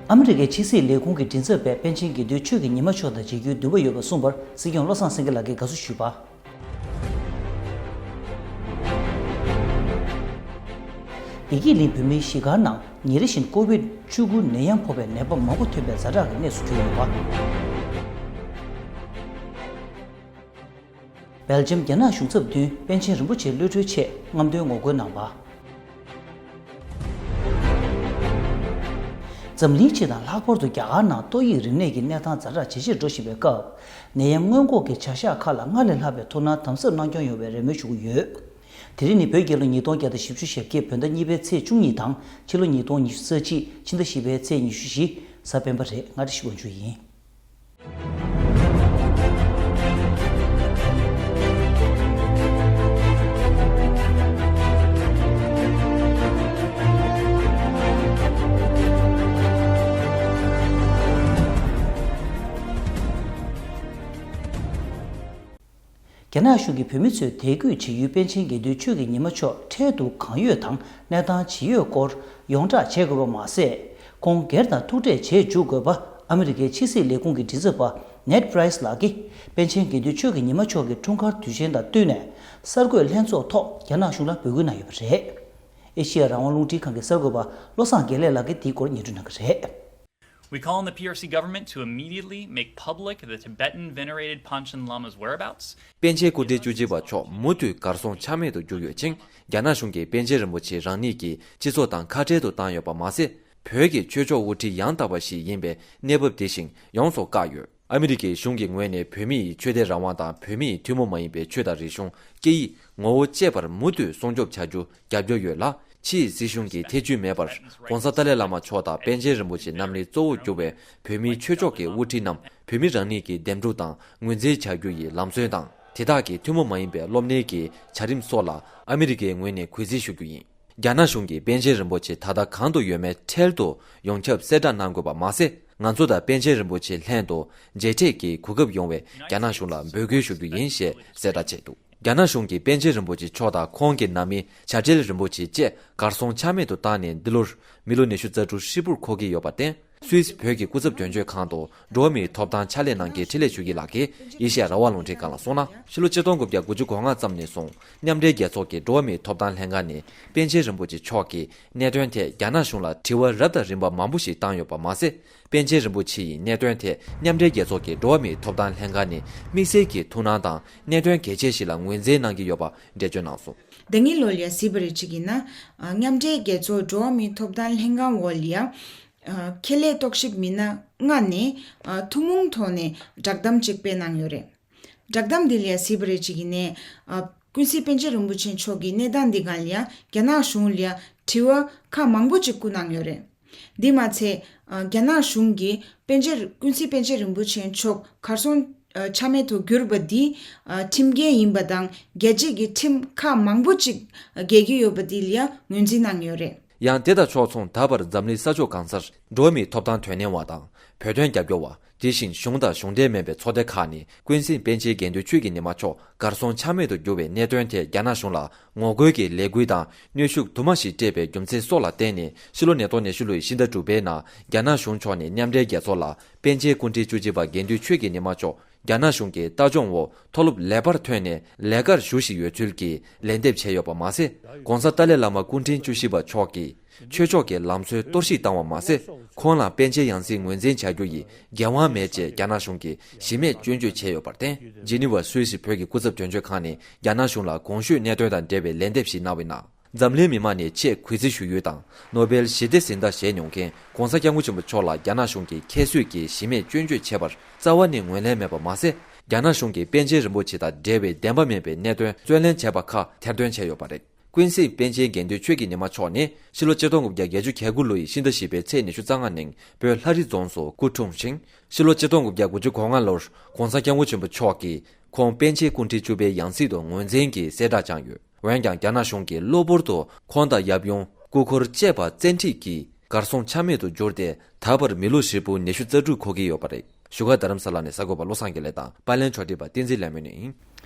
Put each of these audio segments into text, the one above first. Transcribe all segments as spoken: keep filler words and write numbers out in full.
ཨ་མི་རི་ཀའི་ཕྱི་སྲིད་ལས་ཁུངས་ཀྱི་མགྲིན་ཚབ་པས་པཎ་ཆེན་དགེ་འདུན་ཆོས་ཀྱི་ཉི་མ་མཆོག་དང་མཇལ་རྒྱུའི་འདུན་པ་ཡོད་པ་གསུངས་པར་སྲིད་སྐྱོང་བློ་བཟང་སེང་གེ་ལགས་ཀྱིས་དགའ་བསུ་ཞུས་པ། བདེ་སྐྱིད་གླིང་བོད་མིའི་གཞིས་སྒར་ནང་ཉིན་རེ་བཞིན་ཀོ་བིད་བཅུ་དགུ་ནད་ཡམས་ཕོག་པའི་ནད་པ་མང་པོ་ཐོན་པའི་ཛ་དྲག་གི་གནས་སུ་གྱུར་ཡོད་པ། སྦེལ་ཇམ་རྒྱ་ནག་གཞུང་ཚབ་མདུན་པཎ་ཆེན་རིན་པོ་ཆེའི་གློད་གྲོལ་ཆེད་རྔམ་སྟོན་ངོ་རྒོལ་གནང་བ། འཛམ་གླིང་སྤྱི་དང་ལྷག་པར་དུ་རྒྱ་གར་ནང་ཏོག་དབྱིབས་རིམས་ནད་ཀྱི་གནས་སྟངས་ཛ་དྲག་ཇེ་ཆེར་འགྲོ་བཞིན་པའི་སྐབས། ནད་ཡམས་སྔོན་འགོག་གི་བྱ་གཞག་ཁག་ལ་སྔར་ལས་ལྷག་པའི་ཐུགས་སྣང་དམ་ཟབ་གནང་སྐྱོང་ཡོང་བའི་རེ་སྨོན་ཞུ་གི་ཡོད། དེ་རིང་ནི་བོད་རྒྱལ་ལོ་ཉིས་སྟོང་བརྒྱ་དང་བཞི་བཅུ་ཞེ་བརྒྱད་བོད་ཟླ་གཉིས་པའི་ཚེས་བཅུ་གཉིས་དང་ཕྱི་ལོ་ཉིས་སྟོང་ཉི་ཤུ་རྩ་གཅིག་ཕྱི་ཟླ་བཞི་པའི་ཚེས་ཉི་ཤུ་བཞི། གཟའ་སྤེན་པ་རེད། ང་བཀྲ་ཤིས་དབང་ཕྱུག་ཡིན། རྒྱ་ནག་གཞུང་གིས་བོད་མི་ཚོས་དད་གུས་བྱེད་ཡུལ་པཎ་ཆེན་དགེ་འདུན་ཆོས་ཀྱི་ཉི་མ་མཆོག་འཕྲལ་དུ་གང་ཡོད་དང་གནས་སྟངས་ཇི་ཡོད་སྐོར་ཡོངས་བསྒྲགས་བྱེད་དགོས་པ་མ་ཟད། ཁོང་སྒེར་དང་ཐུག་འཕྲད་བྱེད་འཇུག་དགོས་པ་ཨ་མི་རི་ཀའི་ཕྱི་སྲིད་ལས་ཁུངས་ཀྱི་མགྲིན་ཚབ་པ་ནེད་པྲའི་སི་ལགས་ཀྱིས་པཎ་ཆེན་དགེ་འདུན་ཆོས་ཀྱི་ཉི་མ་མཆོག་གི་འཁྲུངས་སྐར་དུས་ཆེན་དང་བསྟུན་ནས་གསར་འགོད་ལྷན་ཚོགས་ཐོག་རྒྱ་ནག་གཞུང་ལ་འབོད་སྐུལ་གནང་ཡོད་པ་རེད། ཨེ་ཤེ་ཡ་རང་དབང་རླུང་འཕྲིན་ཁང་གི་གསར་འགོད་པ་བློ་བཟང་དགེ་ལེགས་ལགས་ཀྱིས་འདིའི་སྐོར་སྙན་སྒྲོན་གནང་གི་རེད། We call on the P R C government to immediately make public the Tibetan venerated Panchen Lama's whereabouts. པཎ་ཆེན་སྐུ་ཕྲེང་བཅུ་གཅིག་པ་མཆོག་མུ་མཐུད་གར་སོང་ཆ་མེད་དུ་གྱུར་ཡོད་ཅིང་། རྒྱ་ནག་གཞུང་གིས་པཎ་ཆེན་རིན་པོ་ཆེ་རང་ཉིད་ཀྱི་སྤྱི་ཚོགས་དང་ཁ་བྲལ་དུ་བཏང་ཡོད་པ་མ་ཟད། བོད་ཀྱི་ཆོས་ཕྱོགས་དབུ་ཁྲིད་ཡང་དག་པ་ཞིག་ཡིན་པའི་གནས་བབ་དེ་བཞིན་ཡོངས་སུ་བཀག་ཡོད། ཨ་མི་རི་ཀའི་གཞུང་གི་ངོས་ནས་བོད་མི་ཡི་ཆོས་དད་རང་དབང་དང་བོད་མི་ཡི་ཐུན་མོང་མ་ཡིན་པའི་ཆོས་དང་རིག་གཞུང་། སྐད་ཡིག་ངོ་བོ་བཅས་པར་མུ་མཐུད་སྲུང་སྐྱོབ་བྱ་རྒྱུ་རྒྱབ་སྐྱོར་ཡོད་ལ། ཕྱིའི་སྲིད་གཞུང་གིས་ཐེ་བྱུས་མེད་པར་༸གོང་ས་ཏཱ་ལའི་བླ་མ་མཆོག་དང་པཎ་ཆེན་རིན་པོ་ཆེ་རྣམ་གཉིས་གཙོ་བོར་གྱུར་པའི་བོད་མིའི་ཆོས་ཕྱོགས་ཀྱི་དབུ་ཁྲིད་རྣམས་བོད་མི་རང་ཉིད་ཀྱི་འདེམས་སྒྲུག་དང་ངོས་འཛིན་བྱ་རྒྱུ་ཡི་ལམ་སྲོལ་དང་། དེ་དག་གི་ཐུན་མོང་མ་ཡིན་པའི་སློབ་གཉེར་གྱི་བྱ་རིམ་སོགས་ལ་ཨ་མི་རི་ཀའི་ངོས་ནས་གུས་བརྩི་ཞུ་རྒྱུ་ཡིན། རྒྱ་ནག་གཞུང་གིས་པཎ་ཆེན་རིན་པོ་ཆེ་ད་ལྟ་གང་དུ་ཡོད་མེད་འཕྲལ་དུ་ཡོངས་ཁྱབ་གསལ་བསྒྲགས་གནང་དགོས་པ་མ་ཟད། ང་ཚོ་དང་པཎ་ཆེན་རིན་པོ་ཆེ་ལྷན་དུ་མཇལ་འཕྲད་ཀྱི་གོ་སྐབས་ཡོང་བའི་རྒྱ་ནག་གཞུང་ལ་འབོད་སྐུལ་ཞུ་རྒྱུ་ཡིན་ཞེས་གསལ་བསྒྲགས་བྱས་འདུག་རྒྱ་ནག་གཞུང་གིས་པཎ་ཆེན་རིན་པོ་ཆེ་མཆོག་དང་ཁོང་གི་ནང་མི་བྱ་བྲལ་རིན་པོ་ཆེ་བཅས་གར་སོང་ཆ་མེད་དུ་བཏང་ནས་འདི་ལོར་མི་ལོ་ཉི་ཤུ་རྩ་དྲུག་ཧྲིལ་པོར་འཁོར་གྱི་ཡོད་པར་བརྟེན། སུད་སི་བོད་ཀྱི་སྐུ་ཚབ་དོན་གཅོད་ཁང་དུ་འགྲོ་བ་མིའི་ཐོབ་ཐང་ཕྱག་ལས་གནང་མཁན་འཕྲིན་ལས་ཆོས་སྐྱིད་ལགས་ཀྱིས་ཨེ་ཤེ་ཡ་རང་དབང་རླུང་འཕྲིན་ཁང་ལ་གསུངས་ན། ཕྱི་ལོ་ཆིག་སྟོང་དགུ་བརྒྱ་དགུ་བཅུ་གོ་ལྔ་ཙམ་ནས་བཟུང་མཉམ་འབྲེལ་རྒྱལ་ཚོགས་ཀྱི་འགྲོ་བ་མིའི་ཐོབ་ཐང་ལྷན་ཁང་ནས་པཎ་ཆེན་རིན་པོ་ཆེ་མཆོག་གི་གནད་དོན་ཐད་རྒྱ་ནག་གཞུང་ལ་དྲི་བ་རབ་དང་རིམ་པ་མང་པོ་ཞིག་བཏང་ཡོད་པ་མ་ཟད། པཎ་ཆེན་རིན་པོ་ཆེ་ཡི་གནད་དོན་ཐད་མཉམ་འབྲེལ་རྒྱལ་ཚོགས་ཀྱི་འགྲོ་བ་མིའི་ཐོབ་ཐང་ལྷན་ཁང་ནས་དམིགས་བསལ་གྱི་ཐུགས་སྣང་དང་གནད་དོན་གལ་ཆེ་ཞིག་ལ་ངོས་འཛིན་གནང་གི་ཡོད་པ་འགྲེལ་བརྗོད་གནང་སོང་། ད་གིན་ལོ་ལ་ཡ་གཟིགས་པ་རེད་ཅིག་ཡིན་ན། ཨ། མཉམ་འབྲེལ་རྒྱལ་ཚོགས་འགྲོ་བ་མིའི་ཐོབ་ཐང་ལྷན་ཁང་འོག་ལ་ཡ། ཨ། ཁེ་ལས་རྟོག་ཞིབ་མི་སྣ་ལྔ་ནས། ཨ། ཐུན་མོང་ཐོག་ནས་བསྒྲགས་གཏམ་ཅིག་སྤེལ་གནང་ཡོད་རེད། བསྒྲགས་གཏམ་འདི་ལ་ཡ་གཟིགས་པ་རེད་ཅིག་ཡིན་ནའི། ཨ། ཀུན་གཟིགས་པཎ་ཆེན་རིན་པོ་ཆེ་མཆོག་གི་གནས་སྟངས་འདི་སྒང་ལ་ཡ་རྒྱ་ནག་གཞུང་ལ་ཡ་དྲི་བ་ཁག་མང་པོ་ཅིག་བསྐུར་གནང་ཡོད་རེད། འདི་མ་ཚད། ཨ། རྒྱ་ནག་གཞུང་གིས་པཎ་ཆེན། ཀུན་གཟིགས་པཎ་ཆེན་རིན་པོ་ཆེ་མཆོག་གར་སོང་ཆ་མེད་དུ་གྱུར་པ་འདི། ཨ། ཁྲིམས་འགལ་ཡིན་པ་དང་རྒྱལ་སྤྱི་གི་ཁྲིམས་ཁག་མང་པོ་ཅིག་འགལ་གྱི་ཡོད་པ་འདི་ལ་ཡ་ངོས་འཛིན་གནང་ཡོད་རེད། ཡང་དེ་དང་ཕྱོགས་མཚུངས་ད་བར་འཛམ་གླིང་ས་ཕྱོགས་གང་སར་འགྲོ་བ་མིའི་ཐོབ་ཐང་དོན་གཉེར་བ་དང་བོད་དོན་རྒྱབ་སྐྱོར་བ། དེ་བཞིན་གཞུང་དང་གཞུང་འབྲེལ་མིན་པའི་ཚོགས་སྡེ་ཁག་ནས་ཀུན་གཟིགས་པཎ་ཆེན་དགེ་འདུན་ཆོས་ཀྱི་ཉི་མ་མཆོག་གར་སོང་ཆ་མེད་དུ་གྱུར་བའི་གནད་དོན་ཐད་རྒྱ་ནག་གཞུང་ལ་ངོ་རྒོལ་གྱི་ལས་འགུལ་དང་གནོན་ཤུགས་དུ་མ་ཞིག་སྤྲད་པའི་རྒྱུ་མཚན་སོགས་ལ་བརྟེན་ནས་ཕྱི་ལོ་ཉིས་སྟོང་ཉི་ཤུ་ལོའི་ཕྱི་ཟླ་དྲུག་པའི་ནང་རྒྱ་ནག་གཞུང་ཕྱོགས་ནས་མཉམ་འབྲེལ་རྒྱལ་ཚོགས་ལ་པཎ་ཆེན་སྐུ་ཕྲེང་བཅུ་གཅིག་པ་དགེ་འདུན་ཆོས་ཀྱི་ཉི་མ་མཆོག་རྒྱ་ནག་གཞུང་གི་ལྟ་སྐྱོང་འོག་མཐོ་སློབ་ལེགས་པར་ཐོན་ནས་ལས་ཀར་ཞུགས་བཞིན་ཡོད་ཚུལ་གྱི་ལན་འདེབས་བྱས་ཡོད་པ་མ་ཟད། ༸གོང་ས་ཏཱ་ལའི་བླ་མ་སྐུ་ཕྲེང་བཅུ་བཞི་པ་མཆོག་གིས་ཆོས་ཕྱོགས་ཀྱི་ལམ་སྲོལ་གཏོར་བཤིག་བཏང་བ་མ་ཟད། ཁོང་ལ་པཎ་ཆེན་ཡང་སྲིད་ངོས་འཛིན་བྱ་རྒྱུ་ཡི་འགན་དབང་མེད་ཅེས་རྒྱ་ནག་གཞུང་གིས་གཞི་མེད་སྐྱོན་བརྗོད་བྱས་ཡོད་པར་བརྟེན། ཇི་ནི་ཝ་སུད་སི་བོད་ཀྱི་སྐུ་ཚབ་དོན་གཅོད་ཁང་ནས་རྒྱ་ནག་གཞུང་ལ་གོང་ཞུས་གནད་དོན་དང་འབྲེལ་བའི་ལན་འདེབས་ཤིག་གནང་བའི་ནང་། འཛམ་གླིང་མི་མང་ནས་ཆེས་གུས་བརྩི་ཞུ་ཡུལ་དང་ནོ་བེལ་ཞི་བདེ་གཟེངས་རྟགས་བཞེས་མྱོང་མཁན་༸གོང་ས་༸སྐྱབས་མགོན་ཆེན་པོ་མཆོག་ལ་རྒྱ་ནག་གཞུང་གིས་ཁྱད་གསོད་ཀྱིས་གཞི་མེད་སྐྱོན་བརྗོད་བྱས་པར་རྩ་བ་ནས་ངོས་ལེན་མེད་པ་མ་ཟད། རྒྱ་ནག་གཞུང་གིས་པཎ་ཆེན་རིན་པོ་ཆེ་དང་འབྲེལ་བའི་བདེན་པ་མིན་པའི་གནད་དོན་རྩོད་ལེན་བྱས་པ་ཁག་ཐེར་འདོན་བྱས་ཡོད་པ་རེད། ཀུན་གཟིགས་པཎ་ཆེན་དགེ་འདུན་ཆོས་ཀྱི་ཉི་མ་མཆོག་ནི་ཕྱི་ལོ་ཆིག་སྟོང་དགུ་བརྒྱ་བརྒྱད་ཅུ་གྱ་དགུ་ལོ་ཡི་ཕྱི་ཟླ་བཞི་པའི་ཚེས་ཉི་ཤུ་རྩ་ལྔ་ནས་བོད་ལྷ་རི་རྫོང་སུ་སྐུ་འཁྲུངས་ཤིང་། ཕྱི་ལོ་ཆིག་སྟོང་དགུ་བརྒྱ་དགུ་བཅུ་གོ་ལྔ་ལོར་༸གོང་ས་༸སྐྱབས་མགོན་ཆེན་པོ་མཆོག་གིས་ཁོང་པཎ་ཆེན་སྐུ་ཕྲེང་བཅུ་པའི་ཡང་སྲིད་དུ་ངོས་འཛིན་གྱིས་གསལ་བསྒྲགས་བསྐྱངས་ཡོད། འོན་ཀྱང་རྒྱ་ནག་གཞུང་གིས་གློ་བུར་དུ་ཁོང་དང་ཡབ་ཡུམ་སྐུ་འཁོར་བཅས་པ་བཙན་ཁྲིད་ཀྱིས་གར་སོང་ཆ་མེད་དུ་གྱུར་ཏེ་ད་བར་མི་ལོ་ཧྲིལ་པོ་ཉི་ཤུ་རྩ་དྲུག་འཁོར་གྱི་ཡོད་པ་རེད། བཞུགས་སྒར་རྡ་རམ་ས་ལ་ནས་གསར་འགོད་པ་བློ་བཟང་དགེ་ལེགས་དང་པར་ལེན་ཕྱོགས་སྒྲིག་པ་བསྟན་འཛིན་ལྷ་མོ་ནས་ཡིན།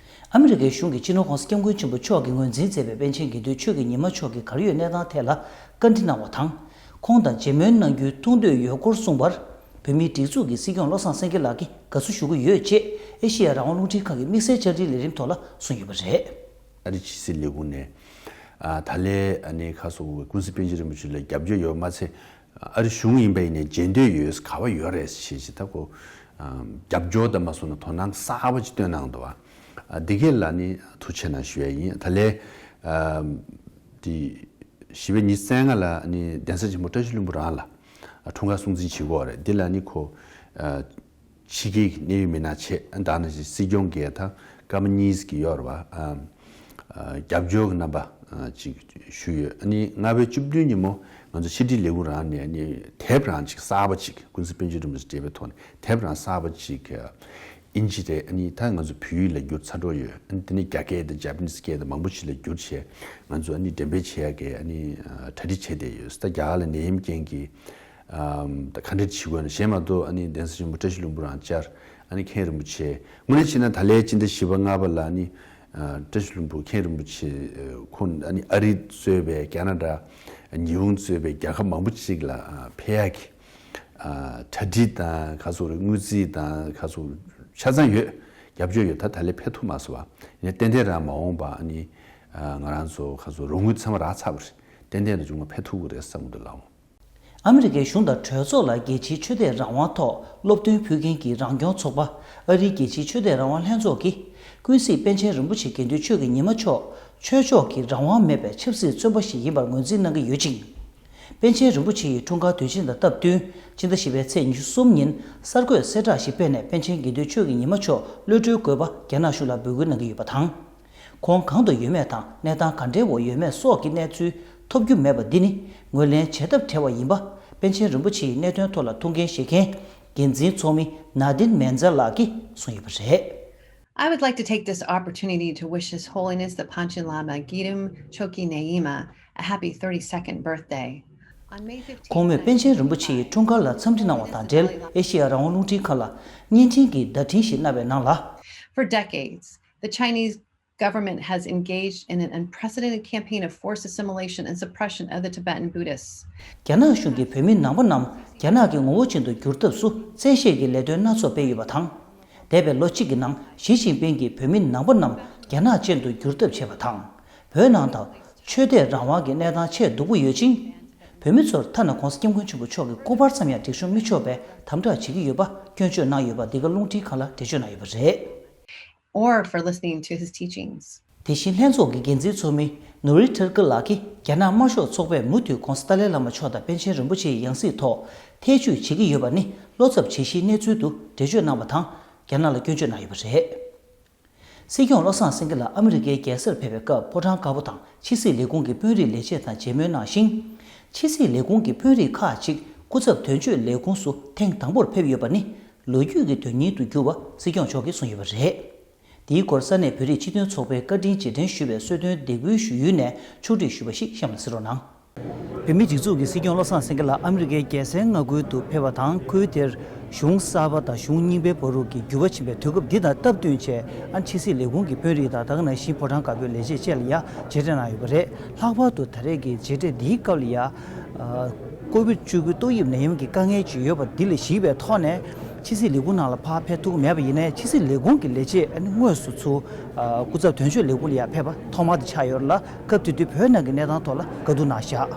ཨ་མི་རི་ཀའི་གཞུང་གིས་སྤྱི་ནོར་༸གོང་ས་༸སྐྱབས་མགོན་ཆེན་པོ་མཆོག་གིས་ངོས་འཛིན་མཛད་པའི་པཎ་ཆེན་དགེ་འདུན་ཆོས་ཀྱི་ཉི་མ་མཆོག་གི་གར་ཡོད་གནས་སྟངས་ཐད་ལ་བཀའ་འདྲི་གནང་བ་དང་། ཁོང་དང་མཇལ་མོལ་གནང་རྒྱུའི་ཐུགས་འདོད་ཡོད་སྐོར་གསུངས་པར། བོད་མིའི་སྒྲིག་འཛུགས་ཀྱི་སྲིད་སྐྱོང་བློ་བཟང་སེང་གེ་ལགས་ཀྱིས་དགའ་བསུ་ཞུ་གི་ཡོད་ཅེས་ཨེ་ཤེ་ཡ་རང་དབང་རླུང་འཕྲིན་ཁང་གི་དམིགས་བསལ་བཅར་འདྲིའི་ལས་རིམ་ཐོག་ལ་གསུངས་ཡོད་པ་རེད། ཨ་རི་ཕྱི་སྲིད་ལས་ཁུངས་ནས་ཨ་ད་ལན་ཨ་ནི་ཁ་སོ་ཀུན་གཟིགས་པཎ་ཆེན་རིན་པོ་ཆེ་ལ་རྒྱབ་སྐྱོར་ཡོད་མ་ཚད། ཨ་རི་གཞུང་ཡིན་པ་ཡིན་ནའི་མཇལ་འདོད་ཡོད་ག་བ་ཡོད་རེད་ཞེས་ཞེས་ད་ཁོ་ཨ་རྒྱབ་སྐྱོར་དང་མ་སོང་ན་དོ་སྣང་གསར་པ་ཅིག་བཏོན་གནང་འདུག་བ། ཨ་འདི་གས་ལ་ནི་ཐུགས་རྗེ་ཆེ་གནང་ཞུ་ཡ་ཡིན། ད་ལན་ཨ་འདི་བཞི་པའི་ཉི་ཤུ་རྩ་ལྔ་ལ་ནི་གདན་ས་ཆེན་པོ་བཀྲ་ཤིས་ལྷུན་པོ་རང་ལ་འཁྲུངས་སྐར་སྲུང་བརྩི་བྱེད་དགོས་རེད། འདི་ལ་ནི་ཁོ་ཨ་ཕྱི་རྒྱལ་གྱི་གནད་ཡོད་མི་སྣ་བྱས་ད་ནང་བཞིན་སྲིད་སྐྱོང་གིས་ད་སྐར་མ་གཉིས་ཀྱི་ཡོད་རེད་བ། ཨ་ཨ་རྒྱབ་སྐྱོར་གྱི་རྣམ་པ་ཨ་ཅིག་ཞུས་ཡོད། ཨ་ནི་ལྔ་པའི་བཅུ་བདུན་ཉིན་མོ་ང་ཚོ་ཕྱི་དྲིལ་ལས་ཁུངས་རང་ནས་ཨ་ནི་དེབ་རང་ཅིག་གསར་པ་ཅིག་ཀུན་གཟིགས་པཎ་ཆེན་རིན་པོ་ཆེ་འབྲེལ་བའི་ཐོག་ནས་དེབ་རང་གསར་པ་ཅིག་ཨིན་ཇི་རེད། ཨ་ནི་ད་ང་ཚོ་བོད་ཡིག་ལ་བསྒྱུར་ཚར་འགྲོ་ཡོད། ཨ་ནི་དེ་ནས་རྒྱ་སྐད་དང་ཇ་པ་ནིས་སྐད་དང་མང་པོ་ཞིག་ལ་བསྒྱུར་བྱས་ང་ཚོ་ཨ་ནི་འགྲེམས་སྤེལ་བྱེད་ཡ་གི་ཨ་ནི་ཨ་གྲ་སྒྲིག་བྱས་བསྡད་ཡོད། ད་རྒྱ་གར་ལ་ནད་ཡམས་རྐྱེན་གྱིས་ཨམ་ད་ག་འདྲ་བྱེད་དགོས་ན་གཞན་མ་གཏོགས་ཨ་ནི་གདན་ས་ཆེན་པོ་བཀྲ་ཤིས་ལྷུན་པོ་རང་བཅར། ཨ་ནི་མཁན་རིན་པོ་ཆེ་དངོས་གནས་བྱས་ན་ད་ལན་སྤྱི་ཟླ་བཞི་པ་ལྔ་པ་ལ་ཨ་ནི་ཨ་བཀྲ་ཤིས་ལྷུན་པོ་མཁན་རིན་པོ་ཆེ་ཨ་ཁོང་ཨ་ནི་ཨ་རི་གཙོས་པའི་ཁ་ན་ཌ། ཉི་ཧོང་གཙོས་པའི་རྒྱལ་ཁབ་མང་པོ་ཅིག་ལ་ཨ་ཕེབས་ཡག་གི་ཨ་གྲ་སྒྲིག་དང་ཁ་སོ་རེ་དངུལ་རྩིས་དང་ཁ་སོ་ཆ་ཚང་ཡོད། རྒྱབ་སྐྱོར་ཡོད། ད་ད་ལན་ཕེབས་ཐུབ་མ་སོང་བ། ཡིན་ན་ཏན་ཏན་རང་མ་འོངས་པ་ཨ་ནི་ཨ་ང་རང་ཚོ་ཁ་སོ་རོགས་དངུལ་ཚང་མ་རག་ཚར་བ་རེད། ཏན་ཏན་རང་བྱུང་བ་ཕེབས་ཐུབ་ཀྱི་རེད་བསམ་གྱི་འདུག་ལགས། ཨ་མི་རི་ཀའི་གཞུང་དང་གྲོས་ཚོགས་ལ་རྒྱལ་སྤྱིའི་ཆོས་དད་རང་དབང་ཐོག་སློབ་སྟོན་ཕུལ་མཁན་གྱི་རང་སྐྱོང་ཚོགས་པ་ཨ་རིའི་རྒྱལ་སྤྱིའི་ཆོས་དད་རང་དབང་ལྷན་ཚོགས་ཀྱིས་ཀུན་གཟིགས་པཎ་ཆེན་རིན་པོ་ཆེ་དགེ་འདུན་ཆོས་ཀྱི་ཉི་མ་མཆོག་ཆོས་ཕྱོགས་ཀྱི་རང་དབང་མེད་པའི་ཆབ་སྲིད་བཙོན་པ་ཞིག་ཡིན་པར་ངོས་འཛིན་གནང་གི་ཡོད་ཅིང་། པཎ་ཆེན་རིན་པོ་ཆེ་ཡི་འཁྲུངས་སྐར་དུས་ཆེན་དང་སྟབས་བསྟུན་ཕྱི་ཟླ་བཞི་པའི་ཚེས་ཉི་ཤུ་གསུམ་ཉིན་གསར་འགོད་གསལ་བསྒྲགས་ཤིག་སྤེལ་ནས་པཎ་ཆེན་དགེ་འདུན་ཆོས་ཀྱི་ཉི་མ་མཆོག་གློད་གྲོལ་དགོས་པ་རྒྱ་ནག་གཞུང་ལ་འབོད་སྐུལ་གནང་གི་ཡོད་པ་དང་། ཁོང་གང་དུ་ཡོད་མེད་དང་གནས་སྟངས་ག་འདྲའི་འོག་ཡོད་མེད་སོགས་ཀྱི་གནས་ཚུལ་ཐོབ་རྒྱུ་མེད་པ་འདི་ནི་ངོས་ལེན་བྱེད་ཐབས་བྲལ་བ་ཡིན་པ་པཎ་ཆེན་རིན་པོ་ཆེའི་གནད་དོན་ཐོག་ལ་ཐུགས་འགན་བཞེས་མཁན་འགན་འཛིན་ཚོགས་མི་ནཱ་དིན་མན་ཛ་ལགས་ཀྱིས་གསུངས་ཡོད་པ་རེད། I would like to take this opportunity to wish His Holiness the Panchen Lama Gyaltsab Chokyi Nyingma a happy thirty-second birthday. On May fifteenth, གོང་མས་པཎ་ཆེན་རིན་པོ་ཆེ་ཡི་འཁྲུངས་སྐར་ལ་འཚམས་འདྲི་གནང་བ་དང་འབྲེལ་ཨེ་ཤེ་ཡ་རང་དབང་རླུང་འཕྲིན་ཁང་ལ་བརྙན་འཕྲིན་གྱི་བརྡ་འཕྲིན་ཞིག་གནང་བའི་ནང་ལ། For decades, the Chinese government has engaged in an unprecedented campaign of forced assimilation and suppression of the Tibetan Buddhists. རྒྱ་ནག་གཞུང་གིས་བོད་མི་ནང་པ་རྣམས་རྒྱ་ནག་གི་ངོ་བོ་ཅན་དུ་བསྒྱུར་ཐབས་སུ་བཙན་ཤེད་ཀྱི་ལས་དོན་སྣ་ཚོགས་སྤེལ་ཡོད་པ་དང་། འདས་པའི་ལོ་གཅིག་གི་ནང་ཞི་ཅིན་ཕིང་གིས་བོད་མི་ནང་པ་རྣམས་རྒྱ་ནག་ཅན་དུ་བསྒྱུར་ཐབས་བྱས་པ་དང་། བོད་ནང་དུ་ཆོས་དད་རང་དབང་གི་གནས་སྟངས་ཆེས་སྡུག་པོ་ཡོད་ཅིང་། བོད་མི་ཚོར་ཐ་ན་༸གོང་ས་༸སྐྱབས་མགོན་ཆེན་པོ་མཆོག་གི་སྐུ་པར་ཙམ་ཡང་སྒྲིག་ཆོག་མི་ཆོག་པའི་དམ་དྲག་བྱེད་ཀྱི་ཡོད་པ་སྐྱོན་བརྗོད་གནང་ཡོད་པ་འདི་ག་རླུང་འཕྲིན་ཁང་ལ་འགྲེལ་བརྗོད་གནང་ཡོད་པ་རེད། Or for listening to his teachings. དེ་བཞིན་ལྷན་ཚོགས་ཀྱི་འགན་འཛིན་ཚོགས་མི་ནུ་རི་ཐར་ཀི་ལགས་ཀྱིས་རྒྱ་ནག་དམར་ཤོག་ཚོགས་པས་མུ་མཐུད་༸གོང་ས་ཏཱ་ལའི་བླ་མ་མཆོག་དང་པཎ་ཆེན་རིན་པོ་ཆེའི་ཡང་སྲིད་ཐོག་ཐེ་བྱུས་བྱེད་ཀྱི་ཡོད་པ་ནི་བློ་འཚབ་བྱེད་གཞིའི་གནས་ཚུལ་དུ་འགྲེལ་བརྗོད་གནང་བ་དང་རྒྱ་ནག་ལ་སྐྱོན་བརྗོད་གནང་ཡོད་པ་རེད། སྲིད་སྐྱོང་བློ་བཟང་སེང་གེ་ལགས་ཨ་མི་རི་ཀའི་རྒྱལ་སར་ཕེབས་པའི་སྐབས་ཕོ་བྲང་དཀར་པོ་དང་ཕྱི་སྲིད་ལས་ཁུངས་ཀྱི་དཔོན་རིགས་ལས་བྱེད་དང་མཇལ་མོལ་གནང་ཞིང་། ཕྱི་སྲིད་ལས་ཁུངས་ཀྱི་དཔོན་རིགས་ཁག་ཅིག་སྐུ་ཚབ་དོན་གཅོད་ལས་ཁུངས་སུ་ཐེངས་དང་པོར་ཕེབས་ཡོད་པ་ནི་ལོ་རྒྱུས་ཀྱི་དོན་སྙིང་དུ་གྱུར་བ་སྲིད་སྐྱོང་མཆོག་གིས་གསུངས་ཡོད་པ་རེད། དེའི་སྐོར་ས་གནས་བོད་རིགས་སྤྱི་མཐུན་ཚོགས་པའི་བཀའ་དྲིན་རྗེས་དྲན་ཞུ་བའི་གསོལ་སྟོན་འདེགས་འབུལ་ཞུ་ཡུལ་ནས་ཕྱོགས་སྒྲིག་ཞུས་པ་ཞིག་གཤམ་ལ་གསན་རོགས་གནང་། བོད་མིའི་སྒྲིག་འཛུགས་ཀྱི་སྲིད་སྐྱོང་བློ་བཟང་སེང་གེ་ལགས་ཨ་མི་རི་ཀའི་རྒྱལ་སའི་མངའ་ཁུལ་དུ་ཕེབས་པ་དང་ཁུལ་དེར་གཞུང་གསར་པ་དང་གཞུང་རྙིང་པའི་བར་དུ་གི་འགྱུར་བ་ཕྱིན་པའི་དུས་སྐབས་འདི་དང་སྟབས་བསྟུན་བྱས་ཨ་ཕྱི་སྲིད་ལས་ཁུངས་ཀྱི་དཔོན་རིགས་དང་ད་ག་ནང་བཞིན་ཕོ་བྲང་དཀར་པོའི་ལས་བྱེད་བཅས་ལ་ཡང་མཇལ་འཕྲད་གནང་ཡོད་པ་རེད། ལྷག་པར་དུ་ད་རེས་ཀྱི་མཇལ་འཕྲད་འདིའི་སྐབས་ལ་ཡང་ཀོ་བིད་བཅུ་དགུ་ཏོག་དབྱིབས་ནད་ཡམས་ཀྱི་དཀའ་ངལ་ཅིག་ཡོད་པ་འདི་ལ་གཞིགས་པའི་ཐོག་ནས་ཕྱི་སྲིད་ལས་ཁུངས་ནང་ལ་ཕར་ཕེབས་ཐུབ་ཀྱི་མེད་པ་ཡིན་ནའི་ཕྱི་སྲིད་ལས་ཁུངས་ཀྱི་ལས་བྱེད་ཨ་ནི་དངོས་སུ་ཚུར་སྐུ་ཚབ་དོན་གཅོད་ལས་ཁུངས་ལ་ཡང་ཕེབས་པ་ཐོག་མ་དེ་ཆགས་ཡོད་ལ། སྐབས་དེ་དུས་བོད་ནང་གི་གནས་སྟངས་ཐོག་ལ་བཀའ་བསྡུར་གནང་བཞག་